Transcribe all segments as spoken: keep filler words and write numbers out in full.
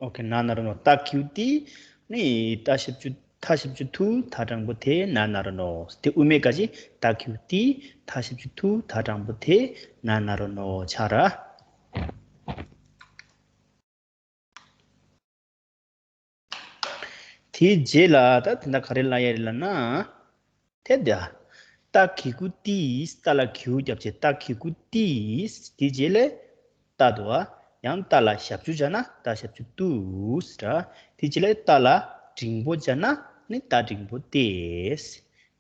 ཨོ་ཁེ། ན་ན་རོ་ནོ། ཏ་གི་གུ་ཏི། ནི་ཏ་ཞབས་ཀྱུ་ཐ་ཞབས་ཀྱུ་ཐུ། ཐ་དྲང་པོ་ཐེ། ན་ན་རོ་ནོ། དེ་དབུ་མའི་སྐད་ཅིག་ཏ་གི་གུ་ཏི། ཐ་ཞབས་ཀྱུ་ཐུ། ཐ་དྲང་པོ་ཐེ། ན་ན་རོ་ནོ་ཆ་ར། དེའི་རྗེས་ལ་ད་དེ་འདྲ་ག་རེ་ལབ་ཡ་རེད་ལབ་ན། དེ་དེ། ཏ་གི་གུ་ཏི། ཏ་ལ་གི་གུ་རྒྱབ་བྱས་ཏ་གི་གུ་ཏི། དེའི་རྗེས་ལ་ཏ་འདུག་ཨ། ཡང་ཏ་ལ་ཞབས་ཀྱུ་སྦྱར་ན་ཏ་ཞབས་ཀྱུ་ཏུ་ཟེར། དེའི་རྗེས་ལ་ཏ་ལ་འགྲེང་བུ་སྦྱར་ན་ནི་ཏ་འགྲེང་བུ་ཏེ།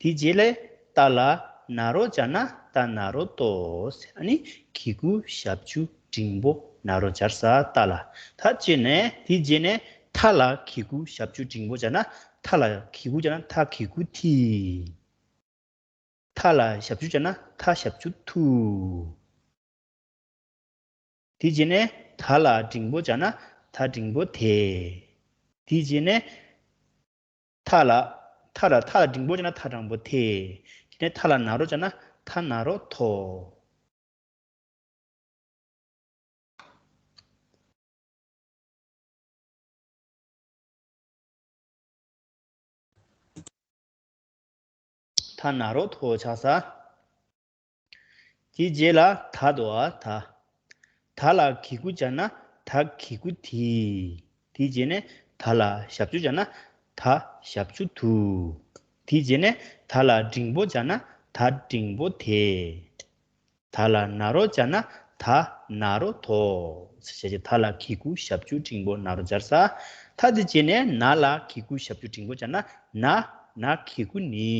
དེའི་རྗེས་ལ་ཏ་ལ་ན་རོ་སྦྱར་ན་ཏ་ན་རོ་ཏོ། ཨ་ནི་གི་གུ་ཞབས་ཀྱུ་འགྲེང་བུ་ན་རོ་སྦྱར་ས་ཏ་ལ། ད་བྱས་ནས་དེའི་རྗེས་ནས་ཐ་ལ་གི་གུ་ཞབས་ཀྱུ་འགྲེང་བུ་སྦྱར་ན་ཐ་ལ་གི་གུ་སྦྱར་ན་ཐ་གི་གུ་ཐི། ཐ་ལ་ཞབས་ཀྱུ་སྦྱར་ན་ཐ་ཞབས་ཀྱུ་ཐུ། དེ་རྗེས་ནས་ད་ལ་འགྲེང་བུ་སྦྱར་ན་ད་འགྲེང་བུ་དེ། དེ་རྗེས་ནས་ཐ་ལ་ཐ་ལ་ཐ་ལ་འགྲེང་བུ་སྦྱར་ན་ཐ་དྲང་པོ་དེ། དེ་ནས་ཐ་ལ་ན་རོ་སྦྱར་ན་ཐ་ན་རོ་ཐོ། ཐ་ན་རོ་ཐོ་ཆགས་ས། དེའི་རྗེས་ལ་ད་དོ་ཨ་ད། ད་ལ་གི་གུ་སྦྱར་ན་ད་གི་གུ་དི། དེའི་རྗེས་ནས་ད་ལ་ཞབས་ཀྱུ་སྦྱར་ན་ད་ཞབས་ཀྱུ་དུ། དེའི་རྗེས་ནས་ད་ལ་འགྲེང་བུ་སྦྱར་ན་ད་འགྲེང་བུ་དེ། ད་ལ་ན་རོ་སྦྱར་ན་ད་ན་རོ་དོ། ཞེས་བྱ་ད་ལ་གི་གུ་ཞབས་ཀྱུ་འགྲེང་བུ་ན་རོ་སྦྱར་ས། ད་དེ་རྗེས་ནས་ན་ལ་གི་གུ་ཞབས་ཀྱུ་འགྲེང་བུ་སྦྱར་ན་ན་ན་གི་གུ་ནི།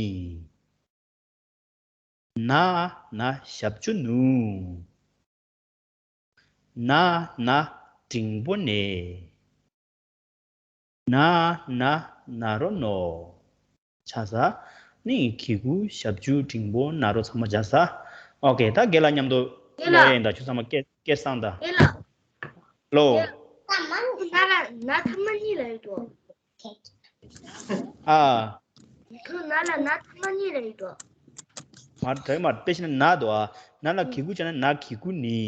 ན་ན་ཞབས་ཀྱུ་ནུ། ན་ན་འགྲེང་བུ་ནེ། ན་ན་ན་རོ་ནོ། ཆ་ས། ནི་གི་གུ་ཞབས་ཀྱུ་འགྲེང་བུ་ན་རོ་ཚང་མ་སྦྱར་ས། ཨོ་ཁེ། ད་རྒན་ལགས་མཉམ་དུ་རྒན་ལགས། ཡ་ཡིན་ད་ཁྱོད་ཚང་མ་སྐད་སྐད་གསང་ད། རྒན་ལགས། ལོ། ད་མ་ན་ལ་ན་ཐ་མ་གཉིས་ལ་ཡོད་དོ། ཨ། ཁྱོད་ན་ལ་ན་ཐ་མ་གཉིས་ལ་ཡོད་དོ། མ་དེ་མ་དཔེ་བཞིན་ན་ན་དོ་ཨ། ན་ལ་གི་གུ་སྦྱར་ན་ན་གི་གུ་ནི།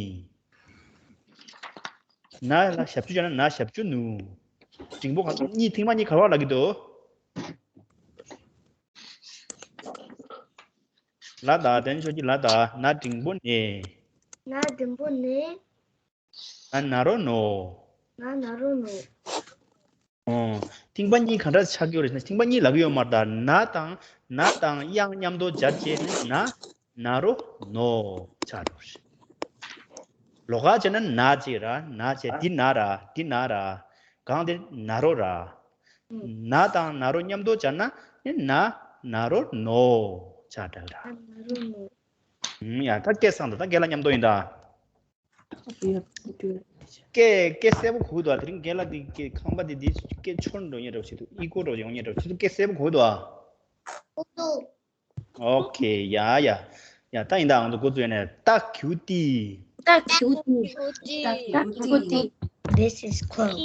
ན་ལ་ཞབས་ཀྱུ་སྦྱར་ན་ན་ཞབས་ཀྱུ་ནུ། འགྲེང་བུ་ག་གཉིས་ཐེངས་མ་གཉིས་ག་བ་ལ་གི་དོ། ལ་ད་དན་ཆོས་ཀྱི་ལ་ད་ན་འགྲེང་བུ་ནེ། ན་འགྲེང་བུ་ནེ། ན་ན་རོ་ནོ། ན་ན་རོ་ནོ། ཨོ། ཐེངས་པ་གཉིས་ག་འདྲ་ཆགས་ཀྱི་ཡོད་རེད་ཟེར་ན་ཐེངས་པ་གཉིས་ལབ་ཀྱི་ཡོད་མ་རེད་ད། ན་དང་ན་དང་དབྱངས་མཉམ་དུ་སྦྱར་བྱས་ནས་ན་ན་རོ་ནོ་ཆགས་འགྲོ་རེད། ལོགས་ཀ་བྱས་ན་ན་ཅིག་ར་ན་ཅིག་འདི་ན་ར་འདི་ན་ར་གང་དེ་ན་རོ་ར། ན་དང་ན་རོ་མཉམ་དུ་སྦྱར་ན་ན་ན་རོ་ནོ་ཆགས་འགྲོ་ར། ན་ན་རོ་ནོ། ཡ་ད་སྐད་གསང་ད་ད་རྒན་ལགས་མཉམ་དུ་ཡིན་ད། སྐད་སྐད་གསལ་པོ་གོ་གི་འདུག་ཨ། དེ་རིང་རྒན་ལགས་འདི་སྐད་ཁང་པ་འདི་འདི་སྐད་ཆོར་འགྲོ་ཉེ་འགྲོ་བྱེད་འདུག་ཨི་ཀོ་འགྲོ་ཡོང་ཉེ་འགྲོ་བྱེད་འདུག་སྐད་གསལ་པོ་གོ་གི་འདུག་ཨ། ཨོ་ཁེ། ཡ་ཡ་ཡ། ད་ཡིན་ད་ཨང་དུ་འགོ་བཙུགས་ཡ་ནས་ཏ་གི་གུ་ཏི། ཏ་གི་གུ་ཏི། ཏ་གི་གུ་ཏི། This is cool.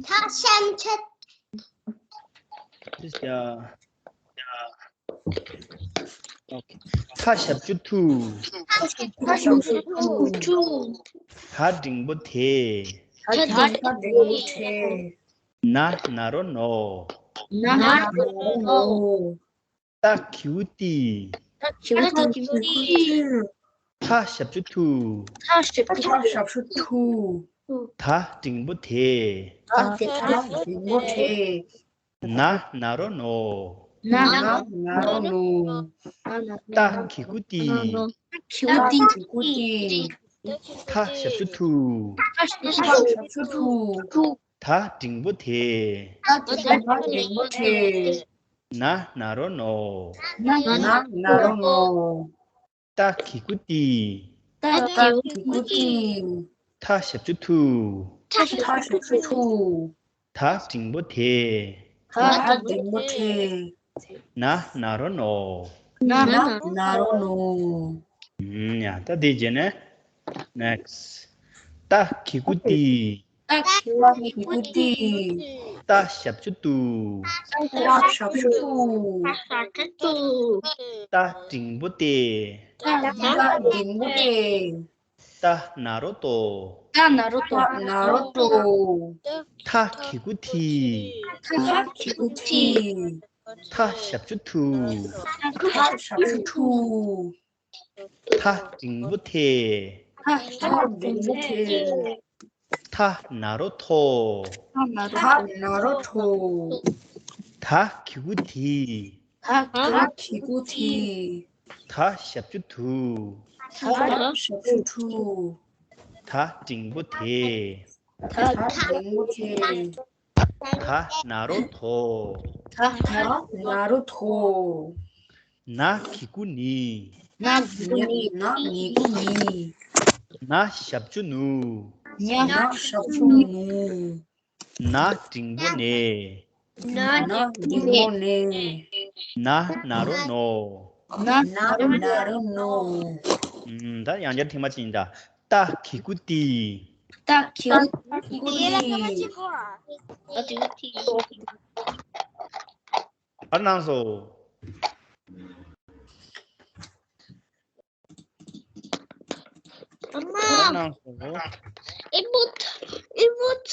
ཐ་ཤམ་ཆད། ཐ་ཞབས་ཀྱུ་ཐུ། ཐ་ཞབས་ཀྱུ་ཐུ། ཐ་འགྲེང་བུ་ཐེ། ཐ་འགྲེང་བུ་ཐེ། ན་ན་རོ་ནོ། ན་ན་རོ་ནོ། ཏ་གི་གུ་ཏི། ཏ་གི་གུ་ཏི། ཐ་ཞབས་ཀྱུ་ཐུ། ཐ་ཞབས་ཀྱུ་ཐུ། ཐ་འགྲེང་བུ་ཐེ། ཐ་འགྲེང་བུ་ཐེ། ན་ན་རོ་ནོ། ན་ན་རོ་ནོ། ཏ་གི་གུ་ཏི། ཏ་གི་གུ་ཏི། ཐ་ཞབས་ཀྱུ་ཐུ། ཐ་ཞབས་ཀྱུ་ཐུ། ཐ་འགྲེང་བུ་ཐེ། ཐ་འགྲེང་བུ་ཐེ། ན་ན་རོ་ནོ། ན་ན་རོ་ནོ། ཏ་གི་གུ་ཏི། ཏ་གི་གུ་ཏི། ཐ་ཞབས་ཀྱུ་ཐུ། ཐ་ཞབས་ཀྱུ་ཐུ། ཐ་འགྲེང་བུ་ཐེ། ཐ་འགྲེང་བུ་ཐེ། ན་ན་རོ་ནོ། ན་ན་རོ་ནོ། ཡ་ད་དེ་རྗེས་ནས་next། ཏ་གི་གུ་ཏི། ཏ་ ཐ་གི་གུ་ཏི། ཏ་ཞབས་ཀྱུ་ཏུ། ཏ་ཞབས་ཀྱུ་ཏུ། ཏ་འགྲེང་བུ་ཏེ། ཏ་འགྲེང་བུ་ཏེ། ཏ་ན་རོ་ཏོ། ཏ་ན་རོ་ཏོ། ཏ་ན་རོ་ཏོ། ཐ་གི་གུ་ཐི། ཐ་གི་གུ་ཐི། ཐ་ཞབས་ཀྱུ་ཐུ། ཐ་ཞབས་ཀྱུ་ཐུ། ཐ་འགྲེང་བུ་ཐེ། ཐ་འགྲེང་བུ་ཐེ། ཐ་ན་རོ་ཐོ། ཐ་ན་རོ་ཐོ། ཐ་གི་གུ་ཐི། ཐ་གི་གུ་ཐི། ཐ་ཞབས་ཀྱུ་ཐུ། ཐ་ཞབས་ཀྱུ་ཐུ། ཐ་འགྲེང་བུ་ཐེ། ཐ་འགྲེང་བུ་ཐེ། ཐ་ན་རོ་ཐོ། ཐ་ན་རོ་ཐོ། ན་གི་གུ་ནི། ན་གི་གུ་ནི། ན་གི་གུ་ནི། ན་ཞབས་ཀྱུ་ནུ། ན་ཞབས་ཀྱུ་ནུ། ན་འགྲེང་བུ་ནེ། ན་འགྲེང་བུ་ནེ། ན་ན་རོ་ནོ། ན་ན་རོ་ནོ། ཨུམ། ད་ཡང་བསྐྱར་ཐེངས་མ་གཅིག་ཡིན་ད། ཏ་གི་གུ་ཏི། ཏ་གི་གུ་ཏི། ཨ་ནང་སོ། ཨ་མ། ཨ་ནང་སོ། ཨི་བུད། ཨི་བུད།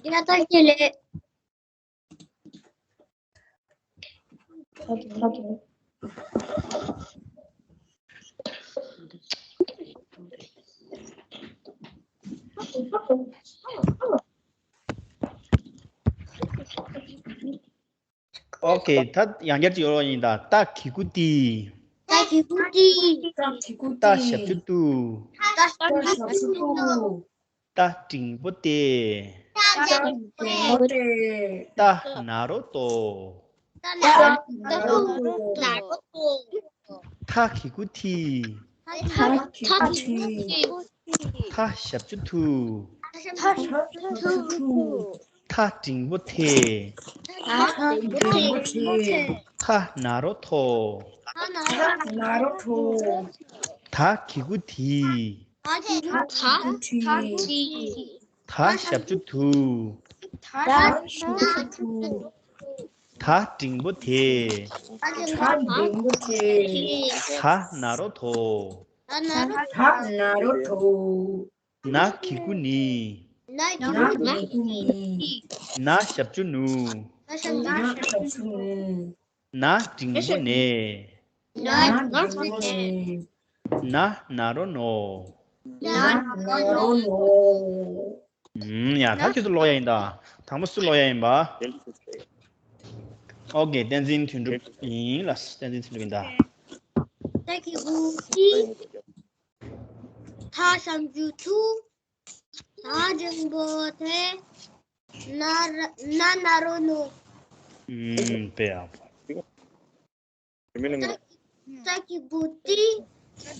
ཡ་ད་ཁྱེད་ལས། ཨོ་ཁེ། ད་ཡང་བསྐྱར་ཅིག་ཡོད་རོགས་ཡིན་ད། ཏ་གི་གུ་ཏི། ཏ་གི་གུ་ཏི། ཏ་གི་གུ་ཏི། ཏ་ཞབས་ཀྱུ་ཏུ། ཏ་ཞབས་ཀྱུ་ཏུ། ཏ་འགྲེང་བུ་ཏེ། ཏ་འགྲེང་བུ་ཏེ། ཏ་ན་རོ་ཏོ། ཏ་ན་རོ་ཏོ། ཐ་གི་གུ་ཐི། ཐ་གི་གུ་ཐི། ཐ་ཞབས་ཀྱུ་ཐུ། ཐ་ཞབས་ཀྱུ་ཐུ། ཐ་འགྲེང་བུ་ཐེ། ཐ་འགྲེང་བུ་ཐེ། ཐ་ན་རོ་ཐོ། ཐ་ན་རོ་ཐོ། ཐ་གི་གུ་ཐི། ཐ་གི་གུ་ཐི། ཐ་ཞབས་ཀྱུ་ཐུ། ཐ་ཞབས་ཀྱུ་ཐུ། ཐ་འགྲེང་བུ་ཐེ། ཐ་འགྲེང་བུ་ཐེ། ཐ་ན་རོ་ཐོ། ཐ་ན་རོ་ཐོ། ན་གི་གུ་ནི། ན་གི་གུ་ནི། ན་ཞབས་ཀྱུ་ནུ། ན་ཞབས་ཀྱུ་ནུ། ན་འགྲེང་བུ་ནེ། ན་འགྲེང་བུ་ནེ། ན་ན་རོ་ནོ། ན་ན་རོ་ནོ། ཨུམ། ཡ། ད་ཁྱོད་ཚོ་ཀློག་ཡ་ཡིན་ད། དང་པོ་སུ་ཀློག་ཡ་ཡིན་པ། ཨོ་ཁེ། བསྟན་འཛིན་དོན་གྲུབ་ཡིན་ལ། བསྟན་འཛིན་དོན་གྲུབ་ཡིན་ད། ད་གི་གུ་ཏི། ཐ་ཞབས་ཀྱུ་ཐུ། ཐ་འགྲེང་བུ་ཐེ། ན་ན་ན་རོ་ནོ། ཨུམ། དཔེ་ཡག་པོ། ད་གི་གུ་ཏི།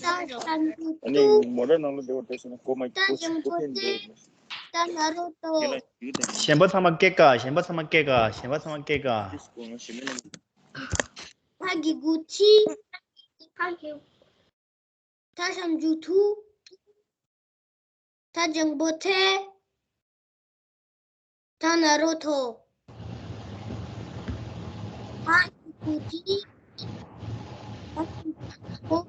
ཐ་ཞབས་ཀྱུ་ཐུ། ཐ་འགྲེང་བུ་ཐེ། ཐ་ན་རོ་ཏོ། གཞན་པ་ཚང་མ་སྐད་ཀ་གཞན་པ་ཚང་མ་སྐད་ཀ་གཞན་པ་ཚང་མ་སྐད་ཀ་ཐ་གི་གུ་ཐི། ཐ་ཞབས་ཀྱུ་ཐུ། ཐ་འགྲེང་བུ་ཐེ། ཐ་ན་རོ་ཐོ། ཐ་གི་གུ་ཐི། ཐ་ཞབས་ཀྱུ་ཐུ།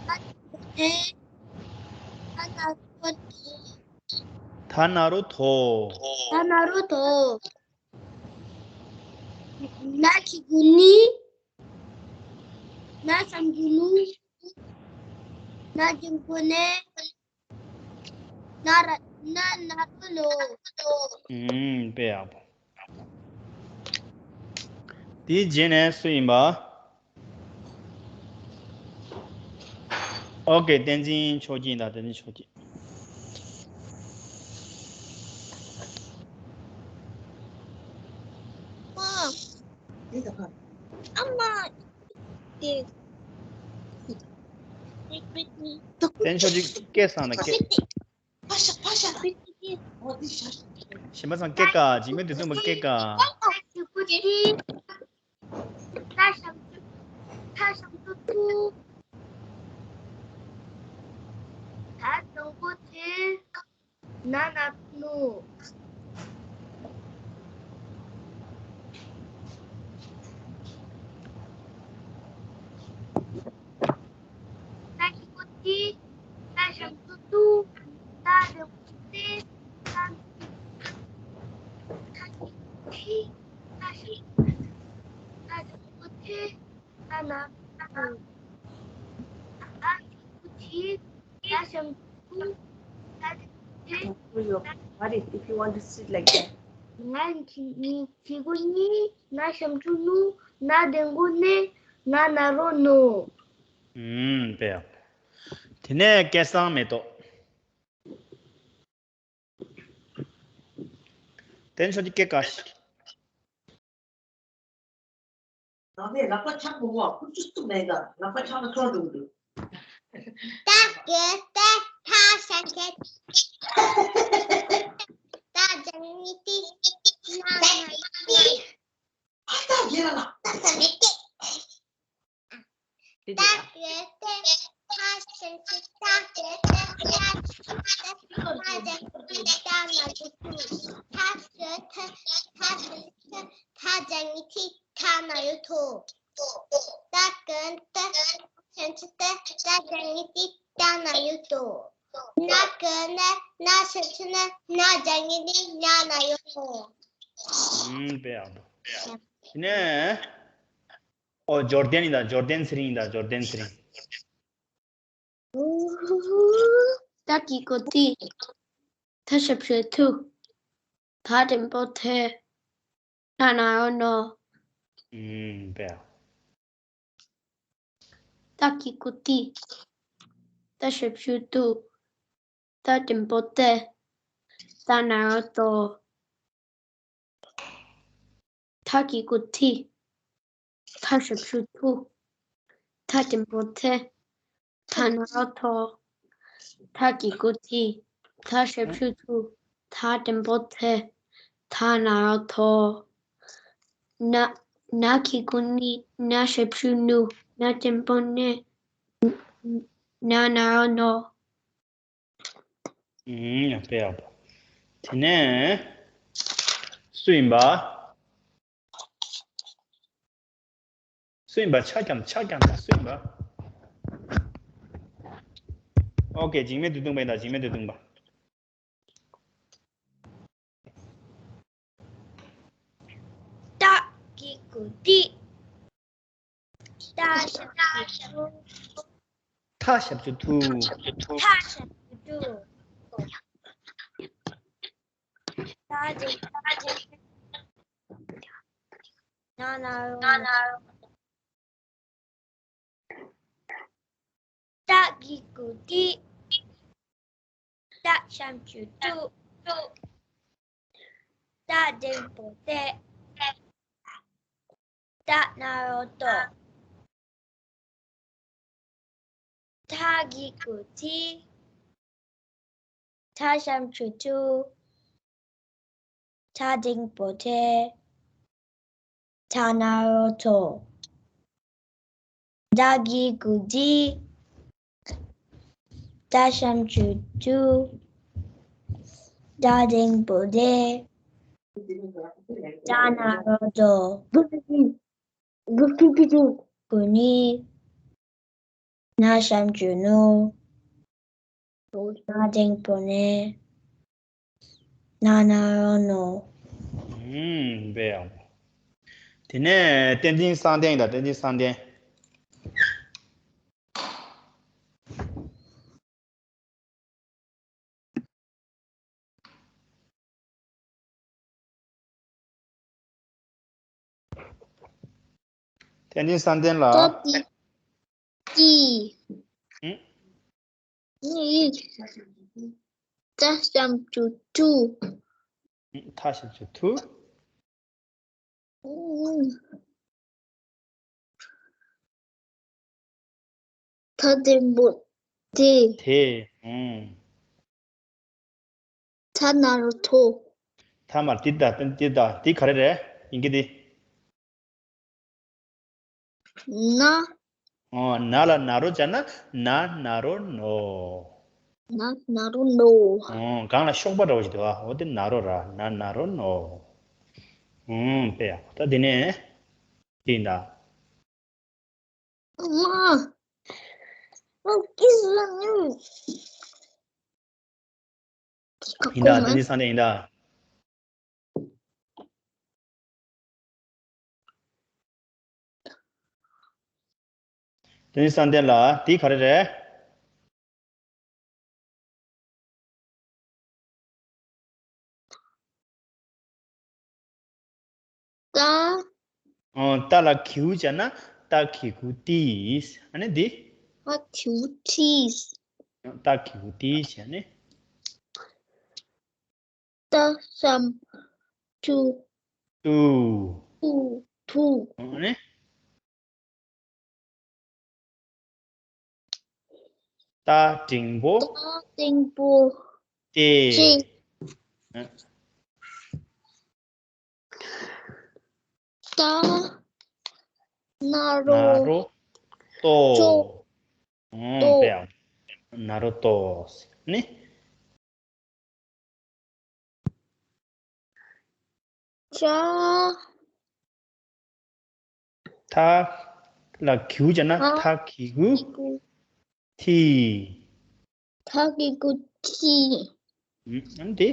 ཐ་འགྲེང་བུ་ཐེ། ཐ་ན་རོ་ཐོ། ཐ་ན་རོ་ཐོ། ཐ་ན་རོ་ཐོ། ན་གི་གུ་ནི། ན་ཞབས་ཀྱུ་ནུ། ན་འགྲེང་བུ་ནེ། ན་ར་ན་ན་རོ་ནོ། ཨུམ། དཔེ་ཡག་པོ། དེའི་རྗེས་ནས་སུ་ཡིན་པ། ཨོ་ཁེ། བསྟན་འཛིན་ཆོས་སྐྱིད་དང་། བསྟན་འཛིན་ཆོས་སྐྱིད། ཨ་མ། དེ། བསྟན་ཆོས་སྐྱིད་སྐད་བཟང་ན་སྐད། གཞན་པ་ཚང་སྐད་ཀ་འཇིགས་མེད་དུས་གསུམ་པ་སྐད་ཀ་ད་ཞབས་ཀྱུ་ཐ་ཞབས་ཀྱུ་ཐུ། ན་ན་རོ་ནོ། ཏ་གི་གུ་ཏི། ཏ་ཞབས་ཀྱུ་ཏུ། ཏ་འགྲེང་བུ་ཏེ། ཏ་ན་རོ་ཏོ། ཏ་གི་གུ་ཏི། ཏ་ཞབས་ཀྱུ་ཏུ། ཏ་འགྲེང་བུ་ཏེ། ཏ་ན་རོ་ཏོ། ཏ་གི་གུ་ཏི། ཏ་ཞབས་ཀྱུ་ཏུ། ཏ་འགྲེང་བུ་ཏེ། If you want to sit like that. ན་གི་གུ་ནི། ན་ཞབས་ཀྱུ་ནུ། ན་འགྲེང་བུ་ནེ། ན་ན་རོ་ནོ། ཨུམ། དཔེ་ཡག་པོ། དེ་ནས་སྐལ་བཟང་མེ་ཏོག་དེ་ནས་ཁྱོད་ཀྱི་སྐད་ག་ཞིག་ནང་ནས་ལག་པ་འཆང་མི་དགོས། ཁུ་ཚུར་གཏུག་མེད་ཀ་ལག་པ་འཆང་ན་ཚོར་འགྲོ་གི་འདུག་ཏ་གི་ཏེ། ཏ་ཞབས་ཀྱུ་ཏི། ཏ་འགྲེང་བུ་ཏི། ན་ན་རོ་ནོ། ཨ་ཏ་རྒན་ལགས། ཏ་ཞབས་ཀྱུ་ཏི། ཏ་གི་གུ་ཏི། ཏ་ཞབས་ཀྱུ་ཏུ། ཏ་གི་གུ་ཏི། ཏ་ཞབས་ཀྱུ་ཏུ། ཏ་ན་རོ་ཏོ། ཏ་གི་གུ་ཏི། ཏ་ཞབས་ཀྱུ་ཏུ། ཏ་འགྲེང་བུ་ཏི། ཏ་ན་རོ་ཏོ། ཏ་གི་གུ་ཏི། ཏ་ཞབས་ཀྱུ་ཏུ། ཏ་འགྲེང་བུ་ཏི། ཏ་ན་རོ་ཏོ། ན་གི་གུ་ནེ། ན་ཞབས་ཀྱུ་ནེ། ན་འགྲེང་བུ་ནེ། ན་ན་རོ་ཏོ། ཨུམ། དཔེ་ཡག་པོ། དེ་ནས། ཨོ། འབྱོར་ལྡན་ཡིན་ད། འབྱོར་ལྡན་ཚེ་རིང་ཡིན་ད། འབྱོར་ལྡན་ཚེ་རིང་། ཏ་གི་གུ་ཏི། ཏ་ཞབས་ཀྱུ་ཏུ། ཏ་འགྲེང་བུ་ཏེ། ན་ན་རོ་ནོ། ཨུམ། དཔེ་ཡག་ཏ་གི་གུ་ཏི། ཏ་ཞབས་ཀྱུ་ཏུ། ཏ་འགྲེང་བུ་ཏེ། ཏ་ན་རོ་ཏོ། ཏ་གི་གུ་ཏི། ཏ་ཞབས་ཀྱུ་ཏུ། ཏ་འགྲེང་བུ་ཏེ། ཏ་ན་རོ་ཏོ། ཏ་གི་གུ་ཏི། ཏ་ཞབས་ཀྱུ་ཏུ། ཏ་འགྲེང་བུ་ཏེ། ཏ་ན་རོ་ཏོ། ན། ན་གི་གུ་ནི། ན་ཞབས་ཀྱུ་ནུ། ན་འགྲེང་བུ་ནེ། ན་ན་རོ་ནོ། ཨུམ། དཔེ་ཡག་པོ། དེ་ནས་སུ་ཡིན་པ། སུ་ཡིན་པ། ཆ་རྐྱེན། ཆ་རྐྱེན་དང་སུ་ཡིན་པ། ཨོ་ཀེ། འཇིགས་མེད་བདུད་དུང་པ་ཡིན་ད། འཇིགས་མེད་བདུད་དུང་པ། ཏ་གི་གུ་ཏི། ཏ་ཞབས་ཀྱུ་ཏུ། ཏ་ཞབས་ཀྱུ་ཏུ། ཏ་ཞབས་ཀྱུ་ཏུ། ཏ་འགྲེང་བུ་ཏེ། ན་ན་རོ་ནོ། ཏ་གི་གུ་ཏི། ཏ་ཞབས་ཀྱུ་ཏུ། ཏ་འགྲེང་བུ་ཏེ། ཏ་ན་རོ་ཏོ། ཏ་གི་གུ་ཏི། ཏ་ཞབས་ཀྱུ་ཏུ། ཏ་འགྲེང་བུ་ཏེ། ཏ་ན་རོ་ཏོ། ཏ་གི་གུ་ཏི། ཏ་ཞབས་ཀྱུ་ཏུ། ཏ་འགྲེང་བུ་ཏེ། ཏ་ན་རོ་ཏོ། གུ་ནི། ན་ཞབས་ཀྱུ་ནུ། ན་འགྲེང་བུ་ནེ། ན་ན་རོ་ནོ། ཨུམ། དཔེ་ཡག་པོ། དེ་ནས་བསྟན་འཛིན་བསམ་གཏན་དང་། བསྟན་འཛིན་བསམ་གཏན། བསྟན་འཛིན་བསམ་གཏན་ལགས། ཏ་གི་གུ་ཏི། ཨུམ། ནི། ཏ་ཞབས་ཀྱུ་ཏུ། ཨུམ། ཏ་ཞབས་ཀྱུ་ཏུ། ཨུམ། ཏ་འགྲེང་བུ་ཏེ། ཏེ། ཨུམ། ཏ་ན་རོ་ཏོ། ཏ་མ་རེད། ཏི་ད། ཏི་ད། འདི་ག་རེ་རེད། ཡིན་གྱི་འདི། ན། ཨོ། ན་ལ་ན་རོ་སྦྱར་ན་ན་ན་རོ་ནོ། ན་ན་རོ་ནོ། ཨོ། གང་ལ་གཤོག་པ་འདྲ་བོ་ཞིག་འདུག་ཨ། འོ་དེ་ན་རོ་ར། ན་ན་རོ་ནོ། ཨུམ། དཔེ་ཡག་པོ། ད་དེ་ནས་དེ་ཡིན་ད། ཨ་མ། ཨ་ཀི་ཟ་ནི། ཡིན་ད། བསྟན་འཛིན་བསམ་གཏན་ཡིན་ད། བསྟན་འཛིན་བསམ་གཏན་ལགས། དེ་ག་རེ་རེད། ཏ། ཨོ། ཏ་ལ་གི་གུ་བྱས་ན་ཏ་གི་གུ་ཏི། ཨ་ནི་འདི། ཏ་གི་གུ་ཏི། ཏ་གི་གུ་ཏི་བྱས་ནས། ཏ་ཞབས་ཀྱུ། ཏུ། ཏུ། ཐུ། ཨ་ནི། ཏ་འགྲེང་བུ། ཏ་འགྲེང་བུ། ཏེ། ཏེ། ཏ་ན་རོ། ན་རོ་ཏོ། ཅོ། ཨང་། ཏོ། དཔེ་ཡག་ན་རོ་ཏོ། ནི། ཅ། ཐ་ལ་གི་གུ་བྱས་ན་ཐ། ཐ་གི་གུ། གི་གུ། ཐི། ཐ་གི་གུ་ཐི། ཨང་། དེ།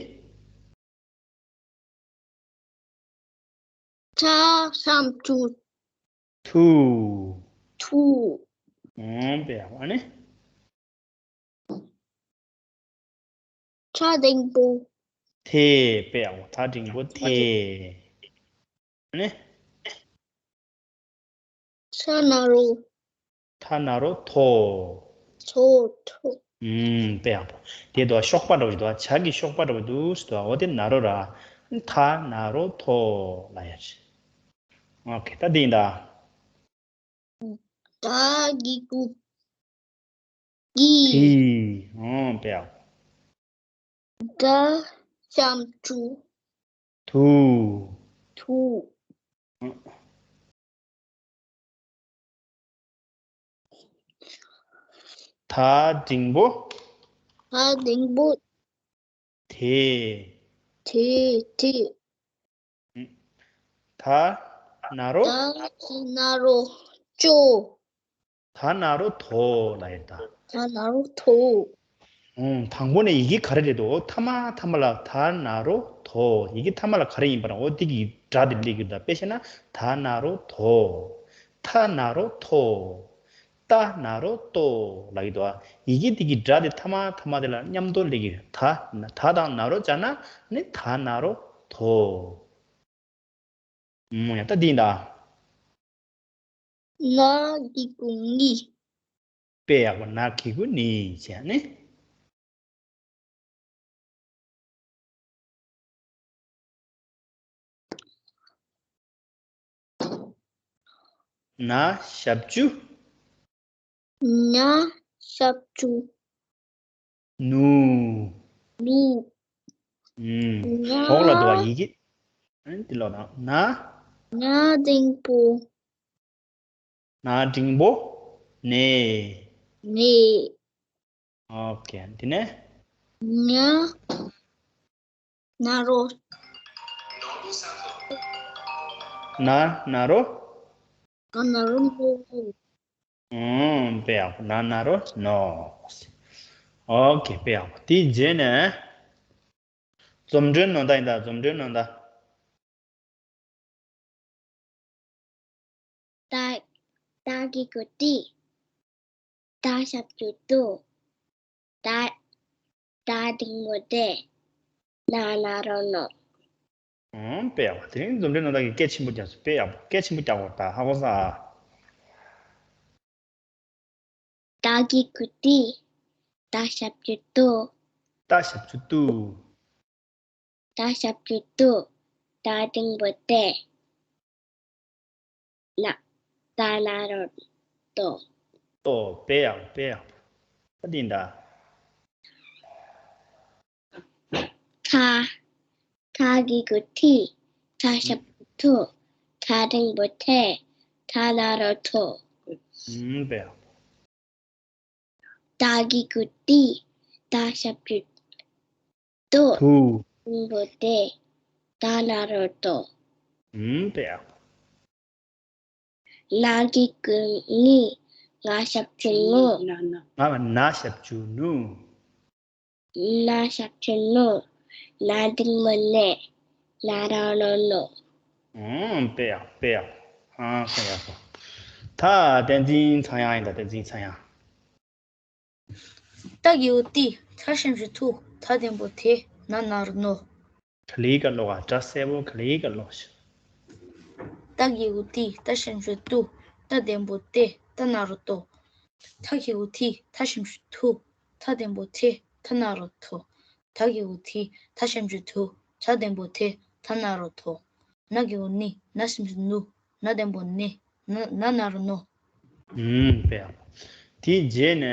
ཐ་ཞབས་ཀྱུ་ཐུ། ཐུ། ཨང་། དཔེ་ཡག་ཨ་ནི། ཐ་འགྲེང་བུ་ཐེ། དཔེ་ཡག་ཐ་འགྲེང་བུ་ཐེ། ཨ་ནི། ཐ་ན་རོ། ཐ་ན་རོ་ཐོ། ཐོ། ཐོ། ཨུམ། དཔེ་ཡག་པོ། དེ་དོ་གཤོག་པ་འདྲ་བོ་ཞིག་འདུག་ཇ་གི་གཤོག་པ་འདྲ་བོ་འདུག་ཟེར་དོ། འོ་དེ་ན་རོ་ར། ཐ་ན་རོ་ཐོ་ལ་ཡ་ཆེ། ཨོ་ཁེ། ད་དེ་ཡིན་ད། ད་གི་གུ་གི། གི། ཨོ་དཔེ་ཡག་ད་ཞབས་ཀྱུ་ཐུ། ཐུ། ཐ་འགྲེང་བུ། ཐ་འགྲེང་བུ། ཐེ། ཐེ། ཐེ། ཐ་ན་རོ། ཐ་ན་རོ་ཅོ། ཐ་ན་རོ་ཐོ་ལ་ཡིན་ད། ཐ་ན་རོ་ཐོ། ཨང་། དང་པོ་ནས་ཡི་གེ་ག་རེ་རེད་དོ། ཐ་མ་ཐ་མ་ལ་ཐ་ན་རོ་ཐོ། ཡི་གེ་ཐ་མ་ལ་ག་རེ་ཡིན་པ་ན་འོ་དེ་གི་སྒྲ་དེ་སླེབས་ཀྱི་ཡོད་ད། དཔེ་བཤད་ན་ཐ་ན་རོ་ཐོ། ཐ་ན་རོ་ཐོ། ཏ་ན་རོ་ཏོ་ལ་ཡོད་དོ། ཡི་གེ་དེ་གི་སྒྲ་དེ་ཐ་མ་ཐ་མ་དེ་ལ་མཉམ་དུ་སླེབས་ཀྱི་ཡོད་ད། ད་དང་ན་རོ་སྦྱར་ན་ནི་ཐ་ན་རོ་ཐོ། མོ་ཡ་ད་འདི་ཡིན་ད། ན་གི་གུ་ནི། དཔེ་ཡག་པོ། ན་གི་གུ་ནི་བྱས་ནི། ན་ཞབས་ཀྱུ། ན་ཞབས་ཀྱུ། ནུ། ནུ། ཨུམ། ན། འོག་ལ་འདུག་པ་ཡི་གེ། ཨ་ནི་འདི་ལོག་ན། ན། ན་འགྲེང་བུ། ན་འགྲེང་བུ། ནེ། ནེ། ཨོ་ཁེ། འདི་ནས། ན། ན་རོ། ན་ན་རོ། ན་ན་རོ་ནོ། ཨུམ། དཔེ་ཡག་པོ། ན་ན་རོ་ནོ། ཨོ་ཁེ། དཔེ་ཡག་པོ། དེའི་རྗེས་ནས་འཛོམས་སྒྲོན་ནོར་བཟླ་ཡིན་ད། འཛོམས་སྒྲོན་ནོར་བཟླ། ཏ། ཏ་གི་གུ་ཏི། ཏ་ཞབས་ཀྱུ་ཏུ། ཏ། ཏ་འགྲེང་བུ་ཏེ། ན་ན་རོ་ནོ། ཨང་། དཔེ་ཡག་པོ། དེ་རིང་འཛོམས་སྒྲོན་ནོར་བཟླ་གི་སྐད་ཆེན་པོ་རྒྱག་སོང་། དཔེ་ཡག་པོ། སྐད་ཆེན་པོ་རྒྱག་དགོས་ད། ཧ་གོ་སོང་ཨ། ཏ་གི་གུ་ཏི། ཏ་ཞབས་ཀྱུ་ཏུ། ཏ་ཞབས་ཀྱུ་ཏུ། ཏ་ཞབས་ཀྱུ་ཏུ། ཏ་འགྲེང་བུ་ཏེ། ན། ཏ་ན་རོ་ཏོ། ཏོ། དཔེ་ཡག་པོ། དཔེ་ཡག་པོ། ད་འདི་ཡིན་ད། ཐ། ཐ་གི་གུ་ཐི། ཐ་ཞབས་ཀྱུ་ཐུ། ཐ་འགྲེང་བུ་ཐེ། ཐ་ན་རོ་ཐོ། ཨུམ། དཔེ་ཡག་པོ། ཏ་གི་གུ་ཏི། ཏ་ཞབས་ཀྱུ་ཏོ། ཏུ། འགོ་ཏེ། ཏ་ན་རོ་ཏོ། ཨུམ། དཔེ་ཡག་པོ། ན་གི་གུ་ནི། ང་ཞབས་ཀྱུ་ངུ། ང་ན་ཞབས་ཀྱུ་ནུ། ན་ཞབས་ཀྱུ་ནུ། ན་འགྲེང་བུ་ནེ། ན་རོ་ནོ་ནོ། ཨང་། དཔེ་ཡག་དཔེ་ཡག་ཨང་། དཔེ་ཡག་པོ། ད་བསྟན་འཛིན་ཚངས་དབྱངས་ཡིན། ད་བསྟན་འཛིན་ཚངས་དབྱངས། ཏ་གི་གུ་ཏི། ཐ་ཞབས་ཀྱུ་ཐུ། ཐ་འགྲེང་བུ་ཐེ། ན་ན་རོ་ནོ། ག་ལེ་ག་ཀློག་ཨ། སྒྲ་གསལ་པོ་ག་ལེ་ག་ཀློག་ཤིག་ཏ་གི་གུ་ཏི། ཐ་ཞབས་ཀྱུ་ཏུ། ཐ་འགྲེང་བུ་ཏེ། ཏ་ན་རོ་ཏོ། ཐ་གི་གུ་ཐི། ཐ་ཞབས་ཀྱུ་ཐུ། ཐ་འགྲེང་བུ་ཐེ། ཐ་ན་རོ་ཐོ། ཐ་གི་གུ་ཐི། ཐ་ཞབས་ཀྱུ་ཐུ། ཐ་འགྲེང་བུ་ཐེ། ཐ་ན་རོ་ཐོ། ན་གི་གུ་ནི། ན་ཞབས་ཀྱུ་ནུ། ན་འགྲེང་བུ་ནེ། ན་ན་ན་རོ་ནོ། ཨུམ། དཔེ་ཡག་པོ། དེའི་རྗེས་ནས།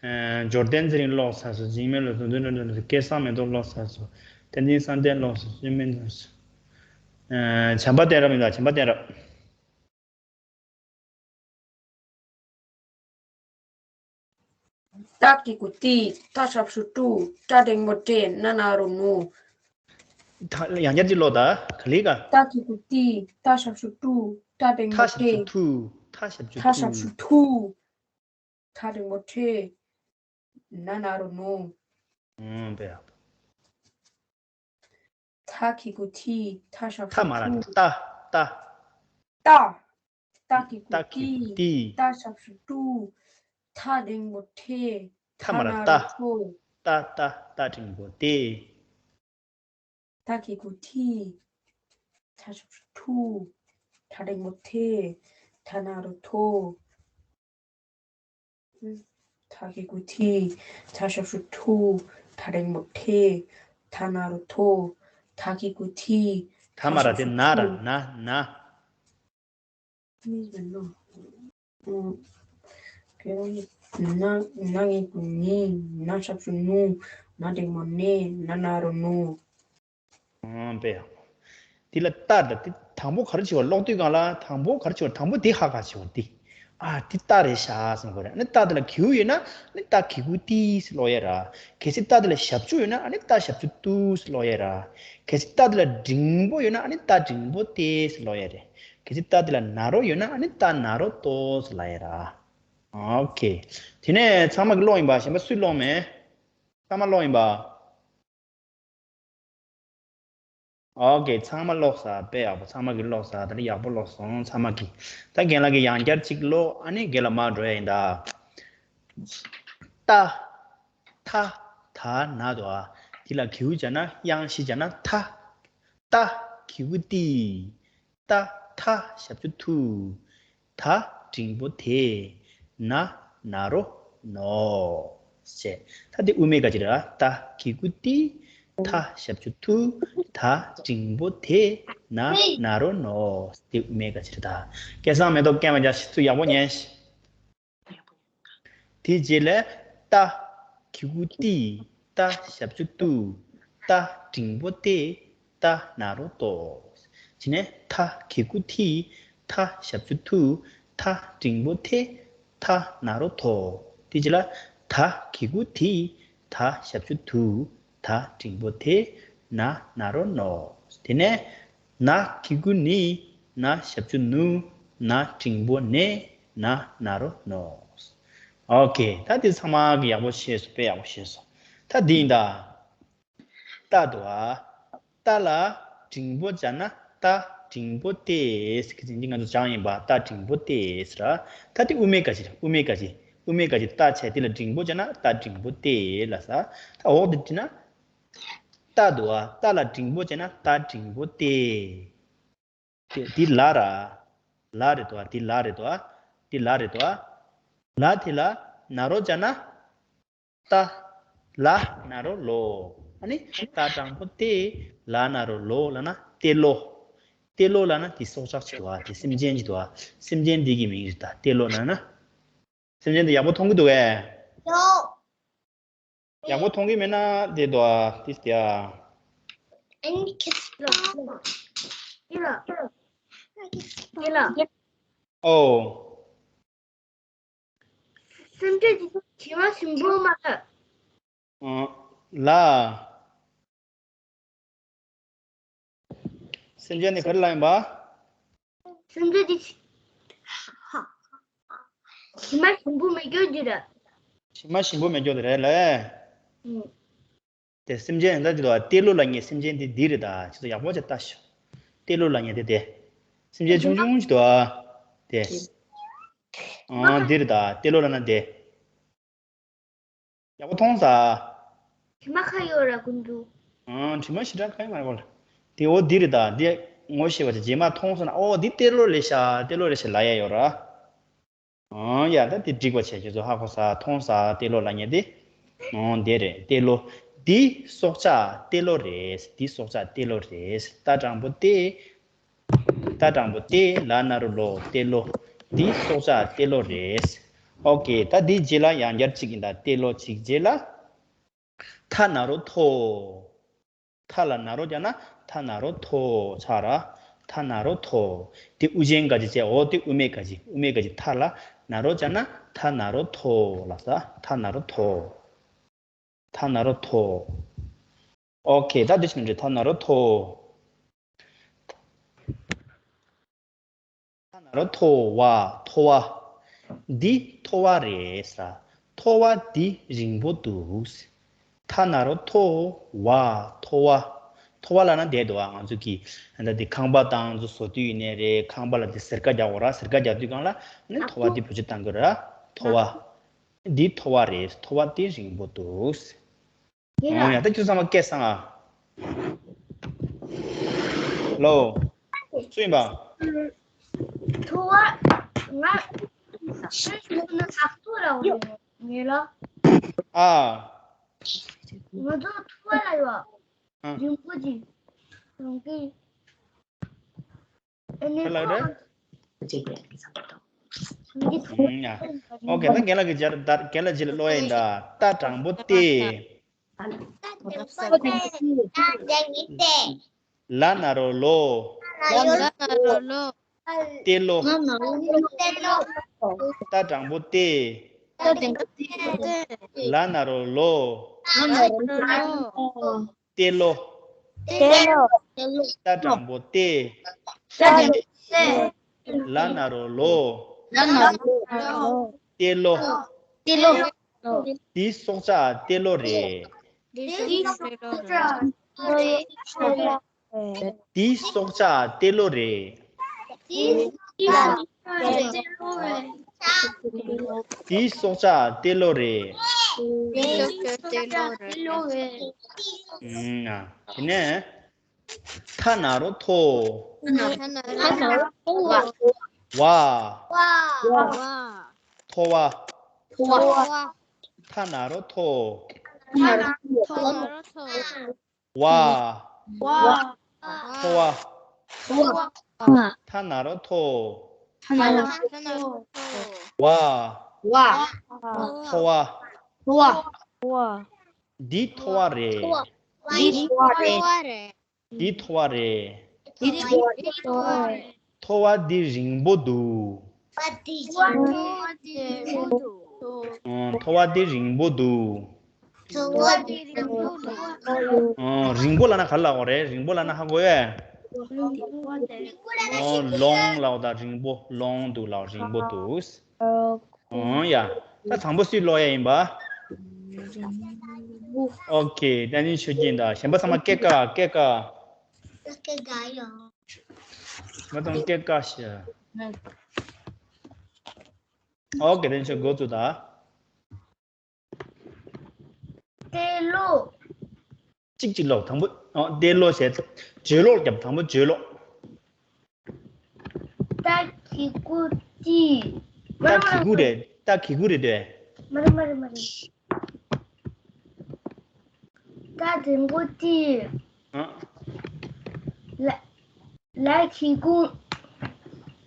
ཨ། འབྱོར་ལྡན་ཚེ་རིང་ཀློག་ཚར་སོང་། འཇིགས་མེད་བློ་བཟང་། འདོད་ན་འགྲོ་ན་འགྲོ། སྐལ་བཟང་མེ་ཏོག་ཀློག་ཚར་སོང་། བསྟན་འཛིན་བསམ་གཏན་ཀློག་ཚར་སོང་། བཅོས་མིན་ཀློག་ཚར་སོང་། ཨ། བྱམས་པ་བསྟན་རབ་ཡིན་ད། བྱམས་པ་བསྟན་རབ། ཏ་གི་གུ་ཏི། ཐ་ཞབས་ཀྱུ་ཏུ། ཏ་འགྲེང་བུ་ཏེ། ན་ན་རོ་ནོ། ད་ཡང་བསྐྱར་ཅིག་ཀློག་ད། ག་ལེ་ག་ཏ་གི་གུ་ཏི། ཐ་ཞབས་ཀྱུ་ཏུ། ཏ་འགྲེང་བུ་ཏེ། ཐ་ཞབས་ཀྱུ་ཐུ། ཐ་ཞབས་ཀྱུ་ཐུ། ཐ་འགྲེང་བུ་ཏེ། ན་ན་རོ་ནོ། ཨང་། དཔེ་ཡག་པོ། ཐ་གི་གུ་ཐི། ཐ་ཞབས་ཀྱུ་ཐུ། ཐ་མ་ར་ཏ། ཏ། ཏ། ཏ་གི་གུ་ཏི། ཏ་ཞབས་ཀྱུ་ཏུ། ཐ་འགྲེང་བུ་ཐེ། ཐ་མ་ར་ཏ། ཏ། ཏ། ཏ་འགྲེང་བུ་ཏེ། ཐ་གི་གུ་ཐི། ཐ་ཞབས་ཀྱུ་ཐུ། ཐ་འགྲེང་བུ་ཐེ། ཐ་ན་རོ་ཐོ། ཐ་གི་གུ་ཐི། ཐ་ཞབས་ཀྱུ་ཐུ། ཐ་འགྲེང་བུ་ཐེ། ཐ་ན་རོ་ཐོ། ཐ་གི་གུ་ཐི། ཐ་མ་ར་ཏེ་ན་ར་ན་ན། ན་གི་གུ་ནི། ན་ཞབས་ཀྱུ་ནུ། ན་འགྲེང་བུ་ནེ། ན་ན་རོ་ནོ། ཨང་། དཔེ་ཡག་པོ། འདི་ལ་ཏ་ད་འདི་དང་པོ་ག་རེ་བྱེད་པ། ཀློག་དུས་སྒང་ལ་དང་པོ་ག་རེ་བྱེད་པ། དང་པོ་འདི་ཧ་གོ་བྱེད་པ་འདི། ཨ། འདི་ཏ་རེད་ཤག་བསམ་དགོས་རེད། ཨ་ནི་ཏ་འདི་ལ་གི་གུ་ཡོད་ན་ཨ་ནི་ཏ་གི་གུ་ཏི་ཟེར་ཀློག་ཡ་ར། གལ་སྲིད་ཏ་འདི་ལ་ཞབས་ཀྱུ་ཡོད་ན་ཨ་ནི་ཏ་ཞབས་ཀྱུ་ཏུ་ཟེར་ཀློག་ཡ་ར། གལ་སྲིད་ཏ་འདི་ལ་འགྲེང་བུ་ཡོད་ན་ཨ་ནི་ཏ་འགྲེང་བུ་ཏེ་ཟེར་ཀློག་ཡ་རེད། གལ་སྲིད་ཏ་འདི་ལ་ན་རོ་ཡོད་ན་ཨ་ནི་ཏ་ན་རོ་ཏོ་ཟེར་ཀློག་ཡ་ར། ཨོ་ཁེ། དེ་ནས་ཚང་མ་གིས་ཀློག་ཡིན་པ། གཞན་པ་སུས་ཀློག་མེད། ཚང་མ་ཀློག་ཡིན་པ། ཨོ་ཁེ། ཚང་མ་ཀློག་ཚར། དཔེ་ཡག་པོ། ཚང་མ་གིས་ཀློག་ཚར། ད་ནི་ཡག་པོ་ཀློག་སོང་ཚང་མ་གིས། ད་རྒན་ལགས་ཀྱིས་ཡང་བསྐྱར་གཅིག་ཀློག་ཨ་ནི་རྒན་ལགས་མར་འགྲོ་ཡ་ཡིན་ད། ཏ། ཐ། ད་ན་དོ་ཨ། འདི་ལ་གི་གུ་བྱས་ན། དབྱངས་བཞི་བྱས་ན་ཐ། ཏ་གི་གུ་ཏི། ཏ་ཐ་ཞབས་ཀྱུ་ཐུ། ད་འགྲེང་བུ་དེ། ན་ན་རོ་ནོ། ཞེས། ད་འདི་དབུ་མའི་སྐད་ཆ་རེད། ཏ་གི་གུ་ཏི། ཐ་ཞབས་ཀྱུ་ཐུ། ད་འགྲེང་བུ་དེ། ན་ན་རོ་ནོ། འདི་དབུ་མའི་སྐད་ཆ་རེད་ད། སྐལ་བཟང་མེ་ཏོག་རྒན་པ་རྒྱ་ཤི་ཚུ་ཡག་པོ་ཉན་ཤིག་དེའི་རྗེས་ལ་ཏ་གི་གུ་ཏི། ཏ་ཞབས་ཀྱུ་ཏུ། ཏ་འགྲེང་བུ་ཏེ། ཏ་ན་རོ་ཏོ། དེ་ནས་ཐ་གི་གུ་ཐི། ཐ་ཞབས་ཀྱུ་ཐུ། ཐ་འགྲེང་བུ་ཐེ། ཐ་ན་རོ་ཐོ། དེའི་རྗེས་ལ་ད་གི་གུ་དི། ད་ཞབས་ཀྱུ་དུ། ད་འགྲེང་བུ་དེ། ན་ན་རོ་ནོ། དེ་ནས་ན་གི་གུ་ནི། ན་ཞབས་ཀྱུ་ནུ། ན་འགྲེང་བུ་ནེ། ན་ན་རོ་ནོ། ཨོ་ཁེ། ད་འདི་ཚང་མ་གིས་ཡག་པོ་ཤེས་སོང་། དཔེ་ཡག་པོ་ཤེས་སོང་། ད་འདི་ཡིན་ད། ཏ་འདུག་ཨ། ཏ་ལ་འགྲེང་བུ་སྦྱར་ན་ཏ་འགྲེང་བུ་ཏེ། ཟེར་གི་འདི་ང་ཚོ་སྦྱངས་ཡིན་པ། ཏ་འགྲེང་བུ་ཏེ་ཟེར་ར། ད་དེ་དབུ་མའི་སྐད་ཆ་རེད། དབུ་མའི་སྐད་ཆ། དབུ་མའི་སྐད་ཆ་ཏ་བྱས། དེ་ལ་འགྲེང་བུ་སྦྱར་ན་ཏ་འགྲེང་བུ་ཏེ་ལབ་ས། ད་འོག་ཏུ་བྲིས་ན། ཏ་འདུག་ཨ། ཏ་ལ་འགྲེང་བུ་སྦྱར་ན་ཏ་འགྲེང་བུ་ཏེ། དེ་འདི་ལ་ར། ལ་རེད་དོ། འདི་ལ་རེད་དོ། འདི་ལ་རེད་དོ། ལ་དེ་ལ་ན་རོ་སྦྱར་ན། ཏ། ལ་ན་རོ་ལོ། ཨ་ནི་ཏ་དྲང་པོ་ཏེ། ལ་ན་རོ་ལོ་ལབ་ན་ཏེ་ལོ། ཏེ་ལོ་ལབ་ན་དེ་སྲོག་ཆགས་ཅིག་འདུག་ཨ། དེ་སེམས་ཅན་ཅིག་འདུག་ཨ། སེམས་ཅན་འདི་གི་མིང་རེད་ད། ཏེ་ལོ་ལབ་ན། སེམས་ཅན་འདི་ཡག་པོ་མཐོང་གི་འདུག་གས། ཡོ། ཡག་པོ་མཐོང་གི་མེད་ན་དེ་འདུག་ཨ། དེ་སྟེ་ཨ། ཨ་ནི་ཁྱེད་ལ་ལ་ལ་ལ། ཨོ། སེམས་ཅན་འདི་ཚོ་དྲི་བ་ཞིམ་པོ་མ་ལ། ཨ། ལ། སེམས་ཅན་ནི་ག་རེ་ལ་ཡིན་པ། སེམས་ཅན་དེ། དྲི་མ་ཞིམ་པོ་མེད་རྒྱུ་དེ་རེད། དྲི་མ་ཞིམ་པོ་མེད་རྒྱུ་དེ་རེད་ལ། ཨུ། དེ་སེམས་ཅན་ཡང་ད་དེ་ལ་ཏེ་ལོ་ལབ་མཁན་སེམས་ཅན་དེ་འདི་རེད་ད། ཁྱེད་ཚོ་ཡག་པོ་ཅིག་ལྟ་ཤོག་ཏེ་ལོ་ལབ་མཁན་དེ་དེ། སེམས་ཅན་ཆུང་ཆུང་ཅིག་འདུག་ཨ། དེ། ཨ། འདི་རེད་ད། ཏེ་ལོ་ལབ་ན་དེ། ཡག་པོ་མཐོང་ས། དྲི་མ་ཁ་ཡོད་ར་ཀུན་འདུག་ཨང་། དྲི་མ་ཞེ་དྲག་ཁ་ཡོད་མ་རེད་གོ། དེ་འོ་འདི་རེད་ད། འདི་ངོ་ཤེས་པ་ཅིག་རྗེས་མ་མཐོང་སོང་ན། ཨོ་འདི་ཏེ་ལོ་རེད་ཤག་ཏེ་ལོ་རེད་ཤག་ལབ་ཡ་ཡོད་ར། ཨང་། ཡ་ད་དེ་འགྲིག་པ་བྱས། ཁྱེད་ཚོ་ཧ་གོ་ས། མཐོང་ས། ཏེ་ལོ་ལབ་མཁན་དེ། ཨང་། དེ་རེད། ཏེ་ལོ། འདི་སྲོག་ཆགས་ཏེ་ལོ་རེད། འདི་སྲོག་ཆགས་ཏེ་ལོ་རེད། ཏ་དྲང་པོ་ཏེ། ཏ་དྲང་པོ་ཏེ། ལ་ན་རོ་ལོ། ཏེ་ལོ། འདི་སྲོག་ཆགས་ཏེ་ལོ་རེད། ཨོ་ཀེ། ད་འདིའི་རྗེས་ལ་ཡང་བསྐྱར་གཅིག་ཡིན་ད། ཏེ་ལོ་གཅིག་རྗེས་ལ། ཐ་ན་རོ་ཐོ། ཐ་ལ་ན་རོ་བརྒྱབ་ན་ཐ་ན་རོ་ཐོ་ཆགས་ར། ཐ་ན་རོ་ཐོ། དེ་དབུ་ཅན་ག་ཅི་བྱས། འོ་དེ་དབུ་མེད་ག་ཅི། དབུ་མེད་ག་ཅི། ཐ་ལ་ན་རོ་བརྒྱབ་ན་ཐ་ན་རོ་ཐོ་ལབ་ས། ཐ་ན་རོ་ཐོ། ཐ་ན་རོ་ཐོ། ཨོ་ཁེ། ད་འདི་ཆི་མི་འདྲི། ཐ་ན་རོ་ཐོ། ཐ་ན་རོ་ཐོ་བ། ཐོ་བ། འདི་ཐོ་བ་རེད་ས། ཐོ་བ་འདི་རིང་པོ་འདུག་ཐ་ན་རོ་ཐོ་བ། ཐོ་བ། ཐོ་བ་ལབ་ན་བསྡད་འདུག་ཨ། ང་ཚོ་གི་ད་འདི་ཁང་པ་དང་ཚོ་བཟོ་དུས་ཡིན་ནའི་རེད། ཁང་པ་ལ་འདི་ཟེར་ཀ་རྒྱག་དགོས་ར། ཟེར་ཀ་རྒྱག་དུས་སྒང་ལ་ནི་ཐོ་བ་འདི་བེད་སྤྱོད་གཏང་དགོས་ར། ཐོ་བ། འདི་ཐོ་བ་རེད། ཐོ་བ་འདི་རིང་པོ་འདུག་ཡིན་ཨོ་ཡ། ད་ཁྱོད་ཚང་མ་སྐད་སང་ཨ། ལོ། སུ་ཡིན་པ། ཐོ་བ། ང་ཤི་ཤི་ན་ཁག་ཐོ་ར་འོ་ངེ་ལ། ཨ། ང་ཚོ་ཐོ་བ་ལ་ཡོད། ཨ། རིང་པོ་ཅིག་རང་གི། ཨ་ནི་ཁ་ལག་རེད། ཁོ། ཨུམ་ཡ། ཨོ་ཁེ། ད་རྒན་ལགས་ཀྱི་རྗེས་ལ། ད་རྒན་ལགས་རྗེས་ལ་ཀློག་ཡ་ཡིན་ད། ཏ་དྲང་པོ་ཏེ། ལ་ན་རོ་ལོ། ལ་ན་རོ་ལོ། ཏེ་ལོ། ཏ་དྲང་པོ་ཏེ། ལ་ན་རོ་ལོ། ཏེ་ལོ། ཏེ་ལོ། ཏ་དྲང་པོ་ཏེ། ལ་ན་རོ་ལོ། ཏེ་ལོ། འདི་སྲོག་ཆགས་ཏེ་ལོ་རེད། འདི་སྲོག་ཆགས་ཏེ་ལོ་རེད། འདི་སྲོག་ཆགས་ཏེ་ལོ་རེད། ཨུམ། དེ་ནས། ཐ་ན་རོ་ཐོ། ཐ་ན་རོ་ཐོ། བ། བ། ཐོ་བ། ཐོ་བ། ཐ་ན་རོ་ཐོ། ཐ་ན་རོ་ཐོ། བ། བ། ཐོ་བ། ཐ་ན་རོ་ཐོ། ཐ་ན་རོ་ཐོ། བ། བ། ཐོ་བ། ཐོ་བ། འདི་ཐོ་བ་རེད། འདི་ཐོ་བ་རེད། འདི་ཐོ་བ་རེད། འདི་ཐོ་བ་རེད། ཐོ་བ་འདི་རིང་པོ་འདུག་ཨང་། ཐོ་བ་འདི་རིང་པོ་འདུག་ཨང་། རིང་པོ་ལབ་ན་ག་རེ་ལབ་དགོས་རེད། རིང་པོ་ལབ་ན་ཧ་གོ་ཡས། ཨང་། ལོང་ལབ་དང་རིང་པོ། ལོང་འདུག་ལབ། རིང་པོ་འདུག་ཨང་། ཡ། ད་དང་པོ་སུས་ཀློག་ཡ་ཡིན་པ། ཨོ་ཁེ། བསྟན་འཛིན་ཆོས་སྐྱིད་དང་གཞན་པ་ཚང་མ་སྐད་ཀ། སྐད་ཀ། སྐད་ཀ་ཡོང་། ང་ཚང་སྐད་ཀ་ཤ། ཨོ་ཁེ། བསྟན་འཛིན་ཆོས་འགོ་བཙུགས་དང་། ཏེ་ལོ། གཅིག་གཅིག་ཀློག་དང་པོ། ཨ། ཏེ་ལོ་ཞེས་བརྗོད་ཀློག་རྒྱབ། དང་པོ་བརྗོད་ཀློག་ཏ་གི་གུ་ཏི། ཏ་གི་གུ་རེད། ཏ་གི་གུ་རེད་དེ། མ་རེད་མ་རེད་མ་རེད། ཏ་འགྲེང་བུ་ཏི། ཨ། ལ། ལ་གི་གུ།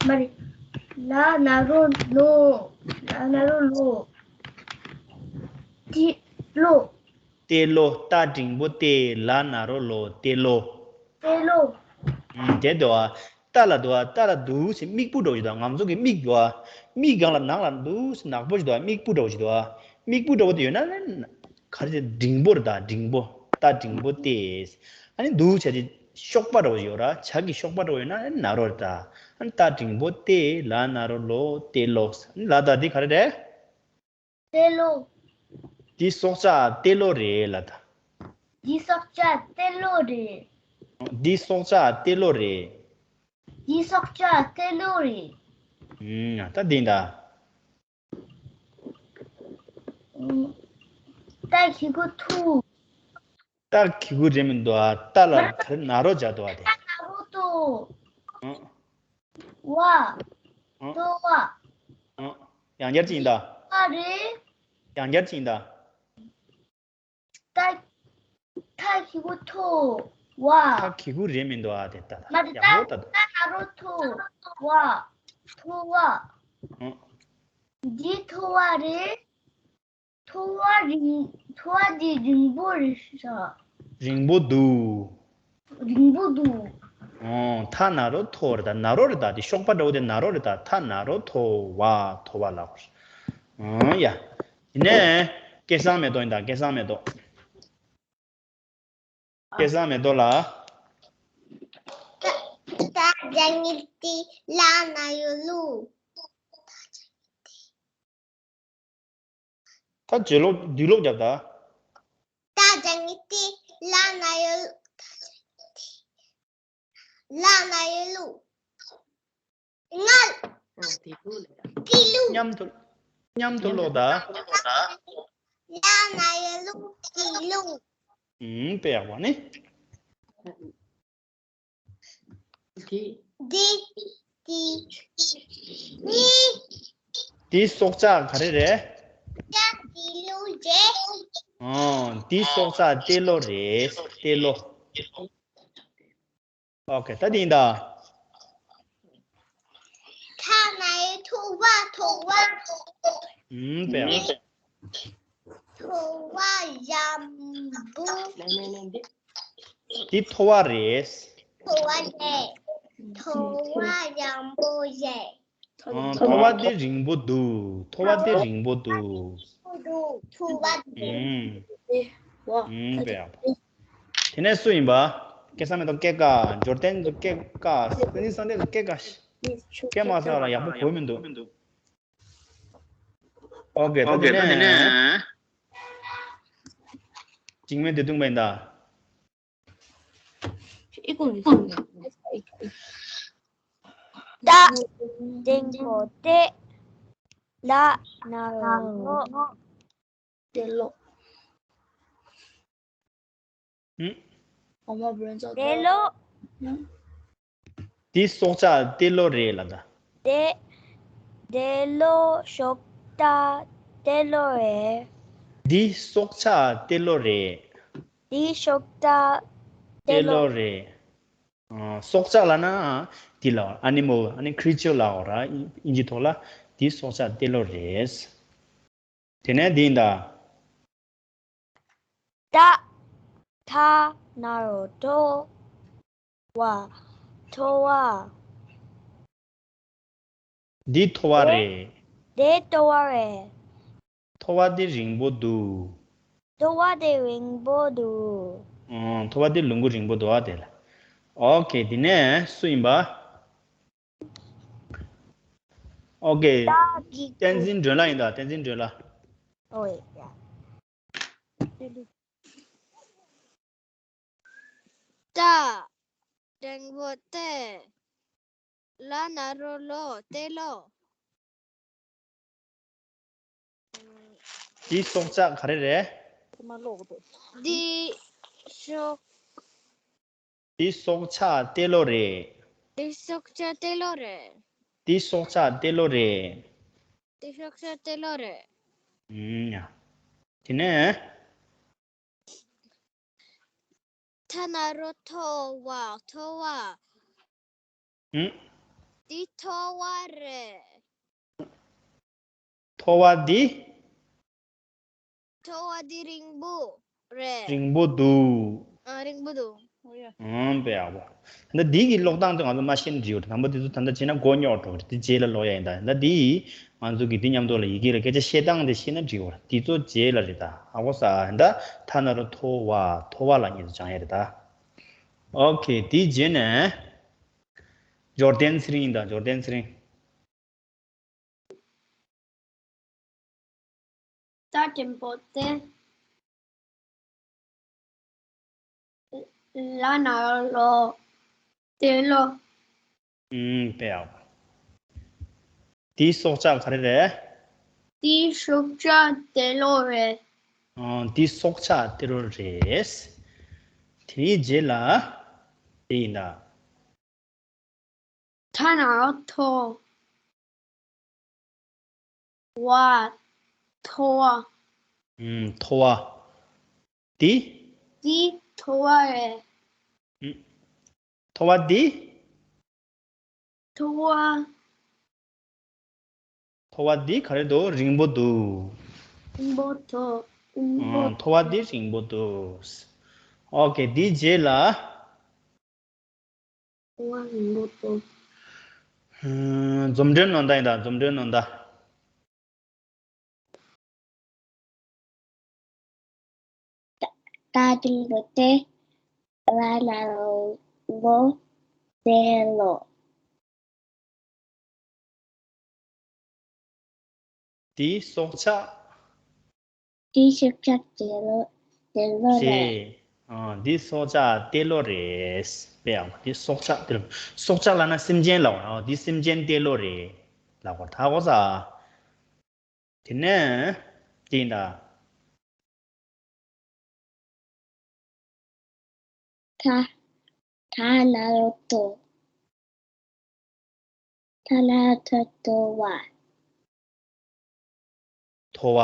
མ་རེད། ལ་ན་རོ་ལོ། ལ་ན་རོ་ལོ། ཏི་ལོ། ཏེ་ལོ། ཏ་འགྲེང་བུ་ཏེ། ལ་ན་རོ་ལོ། ཏེ་ལོ། ཏེ་ལོ། ཨུམ། དེ་འདུག་ཨ། ཏ་ལ་འདུག་ཨ། ཏ་ལ་འདུག་སེ་མིག་སྤུ་འདྲ་བོ་ཞིག་འདུག་ཨ། ང་ཚོ་གི་མིག་འདུག་ཨ། མིག་སྒང་ལ་ནང་ལ་འདུག་སེ་ནག་པོ་ཞིག་འདུག་ཨ། མིག་སྤུ་འདྲ་བོ་ཞིག་འདུག་ཨ། མིག་སྤུ་འདྲ་བོ་དེ་ཡོད་ན་ནི། ག་རེ་འབྲིང་པོ་རེད་ད། འབྲིང་པོ། རྟ་འབྲིང་པོ་སྟེ། ཨ་ནི་འདུག་བྱས་ཏེ་གཤོག་པ་འདྲ་བོ་ཡོད་ར། བྱ་གི་གཤོག་པ་འདྲ་བོ་ཡོད་ན་ཨ་ནི་ན་རོ་རེད་ད། ཨ་ནི་རྟ་འབྲིང་པོ་སྟེ། ལ་ན་རོ་ལོ་ཏེ་ལོ། ཨ་ནི་ལ་ད་འདི་ག་རེ་རེད། ཏེ་ལོ། འདི་སྲོག་ཆགས་ཏེ་ལོ་རེད་ལ་ད། འདི་སྲོག་ཆགས་ཏེ་ལོ་རེད། འདི་སྲོག་ཆགས་ཏེ་ལོ་རེད། འདི་སྲོག་ཆགས་ཏེ་ལོ་རེད། ཨུམ། ད་འདི་ད། ཨུམ། རྟ་གི་གུ་ཐུ། རྟ་གི་གུ་རེད་མི་འདུག་ཨ། རྟ་ལ་ག་རེ་ན་རོ་སྦྱར་འདུག་ཨ་དེ། རྟ་ན་རོ་ཏོ། ཨང་། བ། ཨང་། ཏོ་བ། ཨང་། ཡང་བསྐྱར་ཅིག་ཡིན་ད། བ་རེད། ཡང་བསྐྱར་ཅིག་ཡིན་ད། ཏ། ཐ་གི་གུ་ཐོ་བ། ཐ་གི་གུ་རེད་མི་འདུག་ཨ་དེ་ད། མ་རེད། ཡག་པོ་ད། ད་ན་རོ་ཐོ་བ། ཐོ་བ། ཨང་། འདི་ཐོ་བ་རེད། ཐོ་བ་རིང་། ཐོ་བ་འདི་རིང་པོ་རེད་ཤག་རིང་པོ་འདུག་རིང་པོ་འདུག་ཨོ། ཐ་ན་རོ་ཐོ་རེད་ད། ན་རོ་རེད་ད། དེ་གཤོག་པ་འདྲ་བོ་དེ་ན་རོ་རེད་ད། ཐ་ན་རོ་ཐོ་བ། ཐོ་བ་ལབ་དགོས། ཨོ་ཡ། དེ་ནས་སྐལ་བཟང་མེ་ཏོག་ཡིན་ད། སྐལ་བཟང་མེ་ཏོག་སྐལ་བཟང་མེ་ཏོག་ལ། ཏ་ཏ་ཇ་ཉི་ཏི་ལ་ན་ཡོ་ལུ། ད་བརྗོད་ཀློག་བསྡུས་ཀློག་རྒྱབ་ད། ཏ་ཇ་ཉི་ཏི་ལ་ན་ཡོ་ལུ། ལ་ན་ཡོ་ལུ། ང་། ཨོ་དེ་ལུ་ལ། ཏི་ལུ། མཉམ་དུ། མཉམ་དུ་ཀློག་ད། ལ་ན་ཡོ་ལུ་ཏི་ལུ། ཨུམ། དཔེ་ཡག་པོ་ནི། འདི། འདི། འདི། འདི། འདི་སྲོག་ཆགས་ག་རེ་རེད། ཏ་ཏི་ལོ་རེད། ཨོ། འདི་སྲོག་ཆགས་ཏེ་ལོ་རེད། ཏེ་ལོ། ཨོ་ཁེ། ད་འདི་ཡིན་ད། ཐ་ན་ཡི་ཐོ་བ། ཐོ་བ། ཨུམ། དཔེ། ཐོ་བ་ཡམ་བུ། འདི་ཐོ་བ་རེད། ཐོ་བ་རེད། ཐོ་བ་ཡམ་བུ་རེད། ཨང་། ཐོ་བ་འདི་རིང་པོ་འདུག་ཐོ་བ་འདི་རིང་པོ་འདུག་འདུག་ཐོ་བ་འདི། ཨུམ། ཨུམ། དཔེ་ཡག་པོ། དེ་ནས་སུ་ཡིན་པ། སྐལ་བཟང་མེ་ཏོག་སྐད་དཀའ། འབྱོར་ལྡན་ཚོ་སྐད་དཀའ། བསྟན་འཛིན་བསམ་གཏན་ཚོ་སྐད་དཀའ། སྐད་མ་སོང་ལ་ཡག་པོ་གོ་མི་འདུག་ཨོ་ཁེ། ད་དེ་ནས། འཇིགས་མེད་བདེ་སྟོང་པ་ཡིན་ད། ཨི་ཀུ་ལི་ཀུ་ལི། ཏ་འགྲེང་བུ་ཏེ། ལ་ན་རོ་ལོ། ཏེ་ལོ། ཧུམ། ཏེ་ལོ། འདི་སྲོག་ཆགས་ཏེ་ལོ་རེད་ལ་ད། ཏེ། ཏེ་ལོ། གཤོག་རྟ་ཏེ་ལོ་རེད། འདི་སྲོག་ཆགས་ཏེ་ལོ་རེད། འདི་གཤོག་རྟ་ཏེ་ལོ་རེད། ཨ། སྲོག་ཆགས་ལབ་ན་འདི་ལ་ཨ་ནི་མོ། ཨ་ནི་ཁི་རི་ཅར་ལབ་ར། ཨིན་ཇི་ཐོག་ལ། འདི་སྲོག་ཆགས་ཏེ་ལོ་རེད། དེ་ནས་འདི་ཡིན་ད། ཏ། ཐ་ན་རོ་ཐོ་བ། ཐོ་བ། འདི་ཐོ་བ་རེད། འདི་ཐོ་བ་རེད། ཐོ་བ་འདི་རིང་པོ་འདུག་ཐོ་བ་འདི་རིང་པོ་འདུག་ཨང་། ཐོ་བ་འདི་ལུང་གུ་རིང་པོ་འདུག་ཨ་དེ་ལ། ཨོ་ཁེ། དེ་ནས་སུ་ཡིན་པ། ཨོ་ཁེ། ཏ་གི་གུ། བསྟན་འཛིན་སྒྲོན་ལ་ཡིན་ད། བསྟན་འཛིན་སྒྲོན་ལ། ཨོ་ཡ། ཏ། འགྲེང་བུ་ཏེ། ལ་ན་རོ་ལོ། ཏེ་ལོ། འདི་སྲོག་ཆགས་ག་རེ་རེད། འདི་སྲོག་འདི་སྲོག་ཆགས་ཏེ་ལོ་རེད། འདི་སྲོག་ཆགས་ཏེ་ལོ་རེད། འདི་སྲོག་ཆགས་ཏེ་ལོ་རེད། འདི་སྲོག་ཆགས་ཏེ་ལོ་རེད། ཨུམ། ཡ། དེ་ནས། ཐ་ན་རོ་ཐོ་བ། ཐོ་བ། ཨུམ། འདི་ཐོ་བ་རེད། ཐོ་བ་འདི། ཐོ་བ་འདི་རིང་པོ་རེད། རིང་པོ་འདུག་ཨ། རིང་པོ་འདུག་ཨོ་ཡ། ཨང་། དཔེ་ཡག་པོ། ད་འདི་གི་ཀློག་སྟངས་དེ་ང་ཚོ་མ་ཤེས་ན་འགྲིག་ཡོད་རེད། དང་པོ་དེ་ཚོ་ད་ལྟ་བྱས་ན་མགོ་རྙོག་འགྲོ་གི་རེད། དེ་རྗེས་ལ་ཀློག་ཡ་ཡིན། ད་ད་འདི་ང་ཚོ་གི་འདི་མཉམ་དུ་ལ་ཡི་གེ་ལ་སྐད་ཆ་བཤད་སྟངས་དེ་ཤེས་ན་འགྲིག་ཡོད་རེད། དེ་ཚོ་རྗེས་ལ་རེད། ད་ཧ་གོ་ས། ད་ཐ་ན་རོ་ཐོ་བ། ཐོ་བ་ལ་ངེས་སུ་སྦྱང་ཡ་རེད་ད། ཨོ་ཁེ། དེ་རྗེས་ནས་འབྱོར་ལྡན་ཚེ་རིང་ཡིན། ད་འབྱོར་ལྡན་ཚེ་རིང་། ཏ་འགྲེང་བུ་ཏེ། ལ་ན་རོ་ལོ། ཏེ་ལོ། ཨུམ། དཔེ་ཡག་པོ། དེའི་སྲོག་ཆགས་ག་རེ་རེད། དེའི་སྲོག་ཆགས་ཏེ་ལོ་རེད། ཨང་། དེའི་སྲོག་ཆགས་ཏེ་ལོ་རེད། དེའི་རྗེས་ལ་དེ་ཡིན་ད། ཐ་ན་རོ་ཐོ་བ། ཐོ་བ། ཨུམ། ཐོ་བ། འདི། འདི་ཐོ་བ་རེད། ཨུམ། ཐོ་བ་འདི། ཐོ་བ། ཐོ་བ་འདི་ག་རེ་འདུག་རིང་པོ་འདུག་རིང་པོ་འདུག་རིང་པོ། ཨང་། ཐོ་བ་འདི་རིང་པོ་འདུག་ཨོ་ཁེ། འདིའི་རྗེས་ལ། ཐོ་བ་རིང་པོ་འདུག་ཨང་། འཛུམ་གྲོལ་ནོར་ཟླ་ཡིན་ད། འཛུམ་གྲོལ་ནོར་ཟླ། ཏ་འགྲེང་བུ་ཏེ། ལ་ན་རོ་ལོ། ཏེ་ལོ། དེའི་སྲོག་ཆགས། དེའི་སྲོག་ཆགས་ཏེ་ལོ། ཏེ་ལོ་རེད། ཨ། དེའི་སྲོག་ཆགས་ཏེ་ལོ་རེད། དཔེ་ཡག་པོ། དེའི་སྲོག་ཆགས་ཏེ་ལོ། སྲོག་ཆགས་ལབ་ན་སེམས་ཅན་ལབ་པ། ཨ། དེའི་སེམས་ཅན་ཏེ་ལོ་རེད་ལབ་པ། ཧ་གོ་ས། དེ་ནས་དེ་ཡིན་ད། ཐ། ཐ་ན་རོ་ཐོ། ཐ་ན་རོ་ཐོ། ཐོ་བ། ཐོ་བ།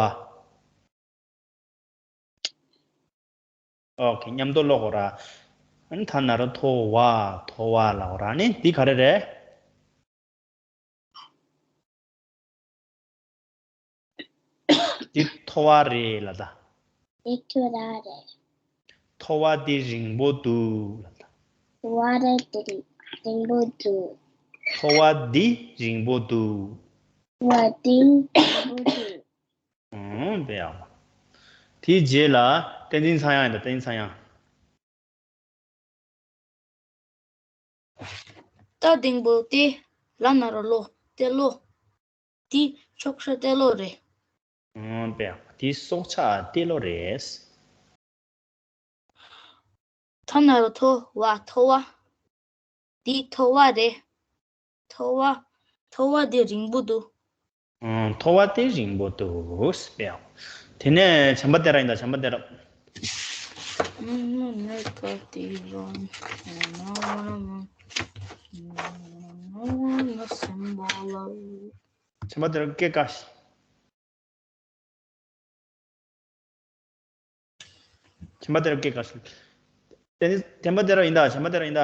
ཨོ་ཁེ། མཉམ་དུ་ཀློག་དགོས་ར། ཨ་ནི་ཐ་ན་རོ་ཐོ་བ། ཐོ་བ་ལབ་དགོས་ར། ཨ་ནི་འདི་ག་རེ་རེད། འདི་ཐོ་བ་རེད་ལབ་ད། འདི་ཐོ་བ་རེད། ཐོ་བ་འདི་རིང་པོ་འདུག་ལབ་ད། ཐོ་བ་རེད། འདི་རིང་པོ་འདུག་ཐོ་བ་འདི་རིང་པོ་འདུག་ཐོ་བ་འདི་རིང་པོ་འདུག་ཨང་། དཔེ་ཡག་པོ། དེའི་རྗེས་ལ་བསྟན་འཛིན་ཚངས་དབྱངས་ཡིན་ད། བསྟན་འཛིན་ཚངས་དབྱངས། ཏ་འགྲེང་བུ་ཏེ། ལ་ན་རོ་ལོ། ཏེ་ལོ། འདི་སྲོག་ཆགས་ཏེ་ལོ་རེད། ཨང་། དཔེ་ཡག་པོ། འདི་སྲོག་ཆགས་ཏེ་ལོ་རེད། ཐ་ན་རོ་ཐོ་བ། ཐོ་བ། འདི་ཐོ་བ་རེད། ཐོ་བ། ཐོ་བ་འདི་རིང་པོ་འདུག་ཨང་། ཐོ་བ་དེ་རིང་པོ་འདུག་དཔེ་ཡག་པོ། དེ་ནས་བྱམས་པ་སྟེ་ར་ཡིན་ད། བྱམས་པ་སྟེ་ར། བྱམས་པ་སྟེ་ར་སྐད་དཀའ་ཞིག་བྱམས་པ་སྟེ་ར་སྐད་དཀའ་ཞིག་བྱམས་པ་སྟེ་ར་ཡིན་ད། བྱམས་པ་སྟེ་ར་ཡིན་ད།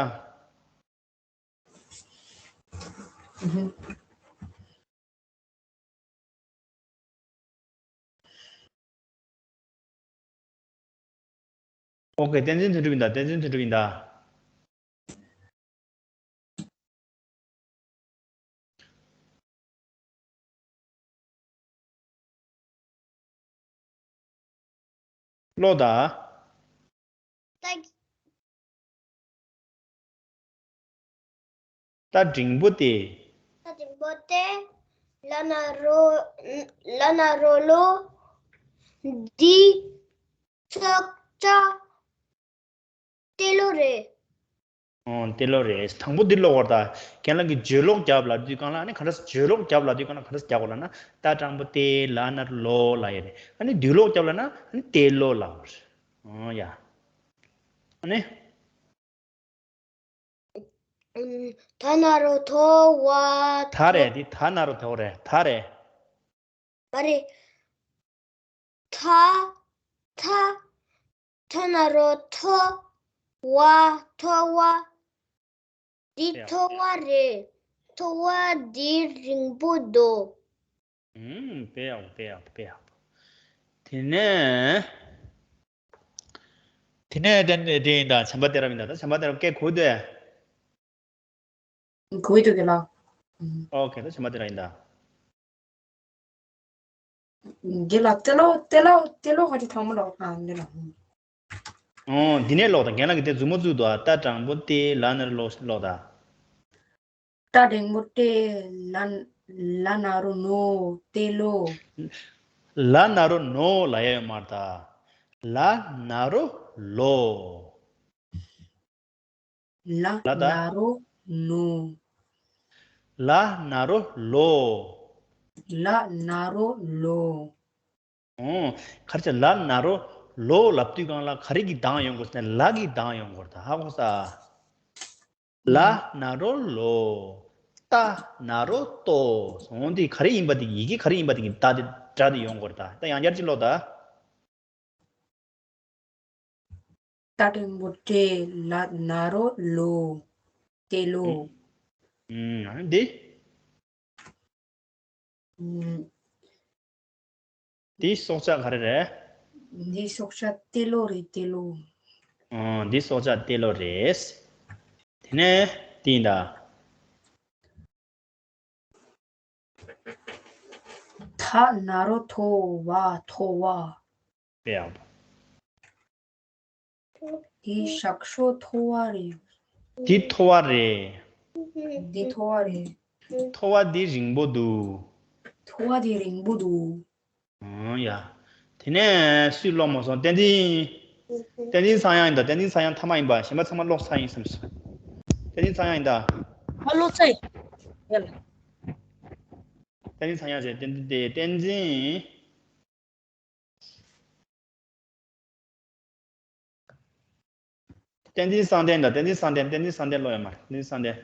ཨོ་ཁེ། བསྟན་འཛིན་དོན་གྲུབ་ཡིན་ད། བསྟན་འཛིན་དོན་གྲུབ་ཡིན་ད། ཀློག་ད། ད། ཏ་འགྲེང་བུ་སྟེ། ཏ་འགྲེང་བུ་སྟེ། ལ་ན་རོ། ལ་ན་རོ་ལོ། འདི་སྲོག་ཆགས་ཏེ་ལོ་རེད། ཨོ། ཏེ་ལོ་རེད། དང་པོ་འདི་ཀློག་དགོས་རེད་ད། རྒན་ལགས་ཀྱིས་བརྗོད་ཀློག་རྒྱབ་ལབ་དུས་སྒང་ལ། ཨ་ནི་ག་འདྲ་བརྗོད་ཀློག་རྒྱབ་ལབ་དུས་སྒང་ལ་ག་འདྲ་རྒྱག་དགོས་ལབ་ན། ཏ་འགྲེང་བུ་ཏེ། ལ་ན་རོ་ལོ་ལབ་ཡ་རེད། ཨ་ནི་བསྡུས་ཀློག་རྒྱབ་ལབ་ན། ཨ་ནི་ཏེ་ལོ་ལབ་དགོས་རེད། ཨོ་ཡ། ཨ་ནི། ཐ་ན་རོ་ཐོ་བ། ཐ་རེད། འདི་ཐ་ན་རོ་ཐོ་རེད། ཐ་རེད། མ་རེད། ཐ། ཐ། ཐ་ན་རོ་ཐོ་བ། ཐོ་བ། འདི་ཐོ་བ་རེད། ཐོ་བ་འདི་རིང་པོ་འདུག་ཨུམ། དཔེ་ཡག་པོ། དཔེ་ཡག་པོ། དཔེ་ཡག་པོ། དེ་ནས། དེ་ནས་དེ་དེ་ཡིན་ད། བྱམས་པ་སྟེ་རབ་ཡིན་ད། ད་བྱམས་པ་སྟེ་རབ་སྐད་གོ་དེ། གོ་ཡི་འདུག་གི་ལགས། ཨོ་ཁེ། ད་བྱམས་པ་སྟེ་རབ་ཡིན་ད། འདི་ལ་ཏེ་ལོ་ཏེ་ལོ་ཏེ་ལོ་ག་ཅི་ཐང་མོ་ལོག་ཨ་འདི་ལ། ཨོ་འདི་ནས་ལོག་ད། རྒན་ལགས་ཀྱིས་དེ་མཛུབ་མོ་བཙུགས་འདུག་ཨ། ཏ་དྲང་པོ་ཏེ། ལ་ན་རོ་ལོ་ལོག་ད། ཏ་དྲང་པོ་ཏེ། ལ་ལ་ན་རོ་ནོ། ཏེ་ལོ། ལ་ན་རོ་ནོ་ལབ་ཡ་ཡོད་མ་རེད་ད། ལ་ན་རོ་ལོ། ལ་ལ་ད། ན་རོ་ནོ། ལ་ན་རོ་ལོ། ལ་ན་རོ་ལོ། ཨོ། ག་རེ་བྱས། ལ་ན་རོ་ལོ་ལབ་དུས་སྒང་ལ་ག་རེ་གི་གདངས་ཡོང་དགོས་ཟེར་ན། ལ་གི་གདངས་ཡོང་དགོས་རེད་ད། ཧ་གོ་སོང་ཨ། ལ་ན་རོ་ལོ། ཏ་ན་རོ་ཏོ། འོ་འདི་ག་རེ་ཡིན་པ་དེ། ཡི་གེ་ག་རེ་ཡིན་པ་དེ་གི་སྒྲ་དེ་སྒྲ་དེ་ཡོང་དགོས་རེད་ད། ད་ཡང་བསྐྱར་ཅིག་ཀློག་ད། ཏ་དྲང་པོ་ཏེ། ལ་ན་རོ་ལོ། ཏེ་ལོ། ཨུམ། ཨུམ། འདི། ཨུམ། འདི་སྲོག་ཆགས་ག་རེ་རེད། འདི་སྲོག་ཆགས་ཏེ་ལོ་རེད། ཏེ་ལོ། ཨོ། འདི་སྲོག་ཆགས་ཏེ་ལོ་རེད། དེ་ནས་འདི་ཡིན་ད། ཐ་ན་རོ་ཐོ་བ། ཐོ་བ། དཔེ་ཡག་པོ། འདི་ཞག་ཤོ་ཐོ་བ་རེད། འདི་ཐོ་བ་རེད། འདི་ཐོ་བ་རེད། ཐོ་བ་འདི་རིང་པོ་འདུག་ཐོ་བ་འདི་རིང་པོ་འདུག་ཨང་ཡ། དེ་ནས་སུས་ཀློག་མ་སོང་། བསྟན་འཛིན། བསྟན་འཛིན་ཚངས་དབྱངས་ཡིན་ད། བསྟན་འཛིན་ཚངས་དབྱངས་མཐའ་མ་ཡིན་པ། གཞན་པ་ཚང་མ་ཀློག་ཚར་ཡིན་བསམ་སོང་། བསྟན་འཛིན་ཚངས་དབྱངས་ཡིན་ད། ཨ་ཀློག་ཚར་ཡིན། ཡ་ལ། བསྟན་འཛིན་ཚངས་དབྱངས་ཟེར། བསྟན་འཛིན་དེ། བསྟན་འཛིན། བསྟན་འཛིན་བསམ་གཏན་དང་། བསྟན་འཛིན་བསམ་གཏན། བསྟན་འཛིན་བསམ་གཏན་ཀློག་ཡོད་མ་རེད། བསྟན་འཛིན་བསམ་གཏན།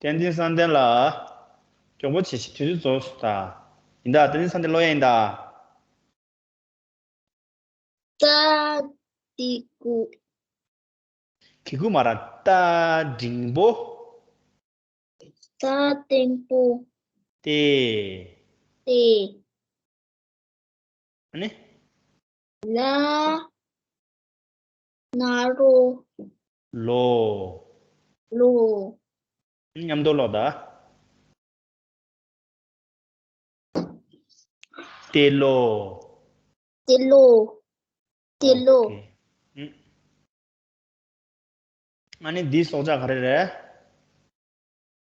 བསྟན་འཛིན་བསམ་གཏན་ལགས། མགྱོགས་པོ་བྱེད་ཤིག་དུས་ཚོད་རྫོགས་སོང་ད། ཡིན་ད། བསྟན་འཛིན་བསམ་གཏན་ཀློག་ཡ་ཡིན་ད། ཏ་ཏི་ཀུ། གི་གུ་མ་ར། ཏ་འགྲེང་བུ། ཏ་འགྲེང་བུ། ཏེ། ཏེ། ཨ་ནི། ལ་ན་རོ། ལོ། ལོ། མཉམ་དུ་ཀློག་ད། ཏེ་ལོ། ཏེ་ལོ། ཏེ་ལོ། ཨོ་ཁེ། ཨ་ནི་འདི་སྲོག་ཆགས་ག་རེ་རེད།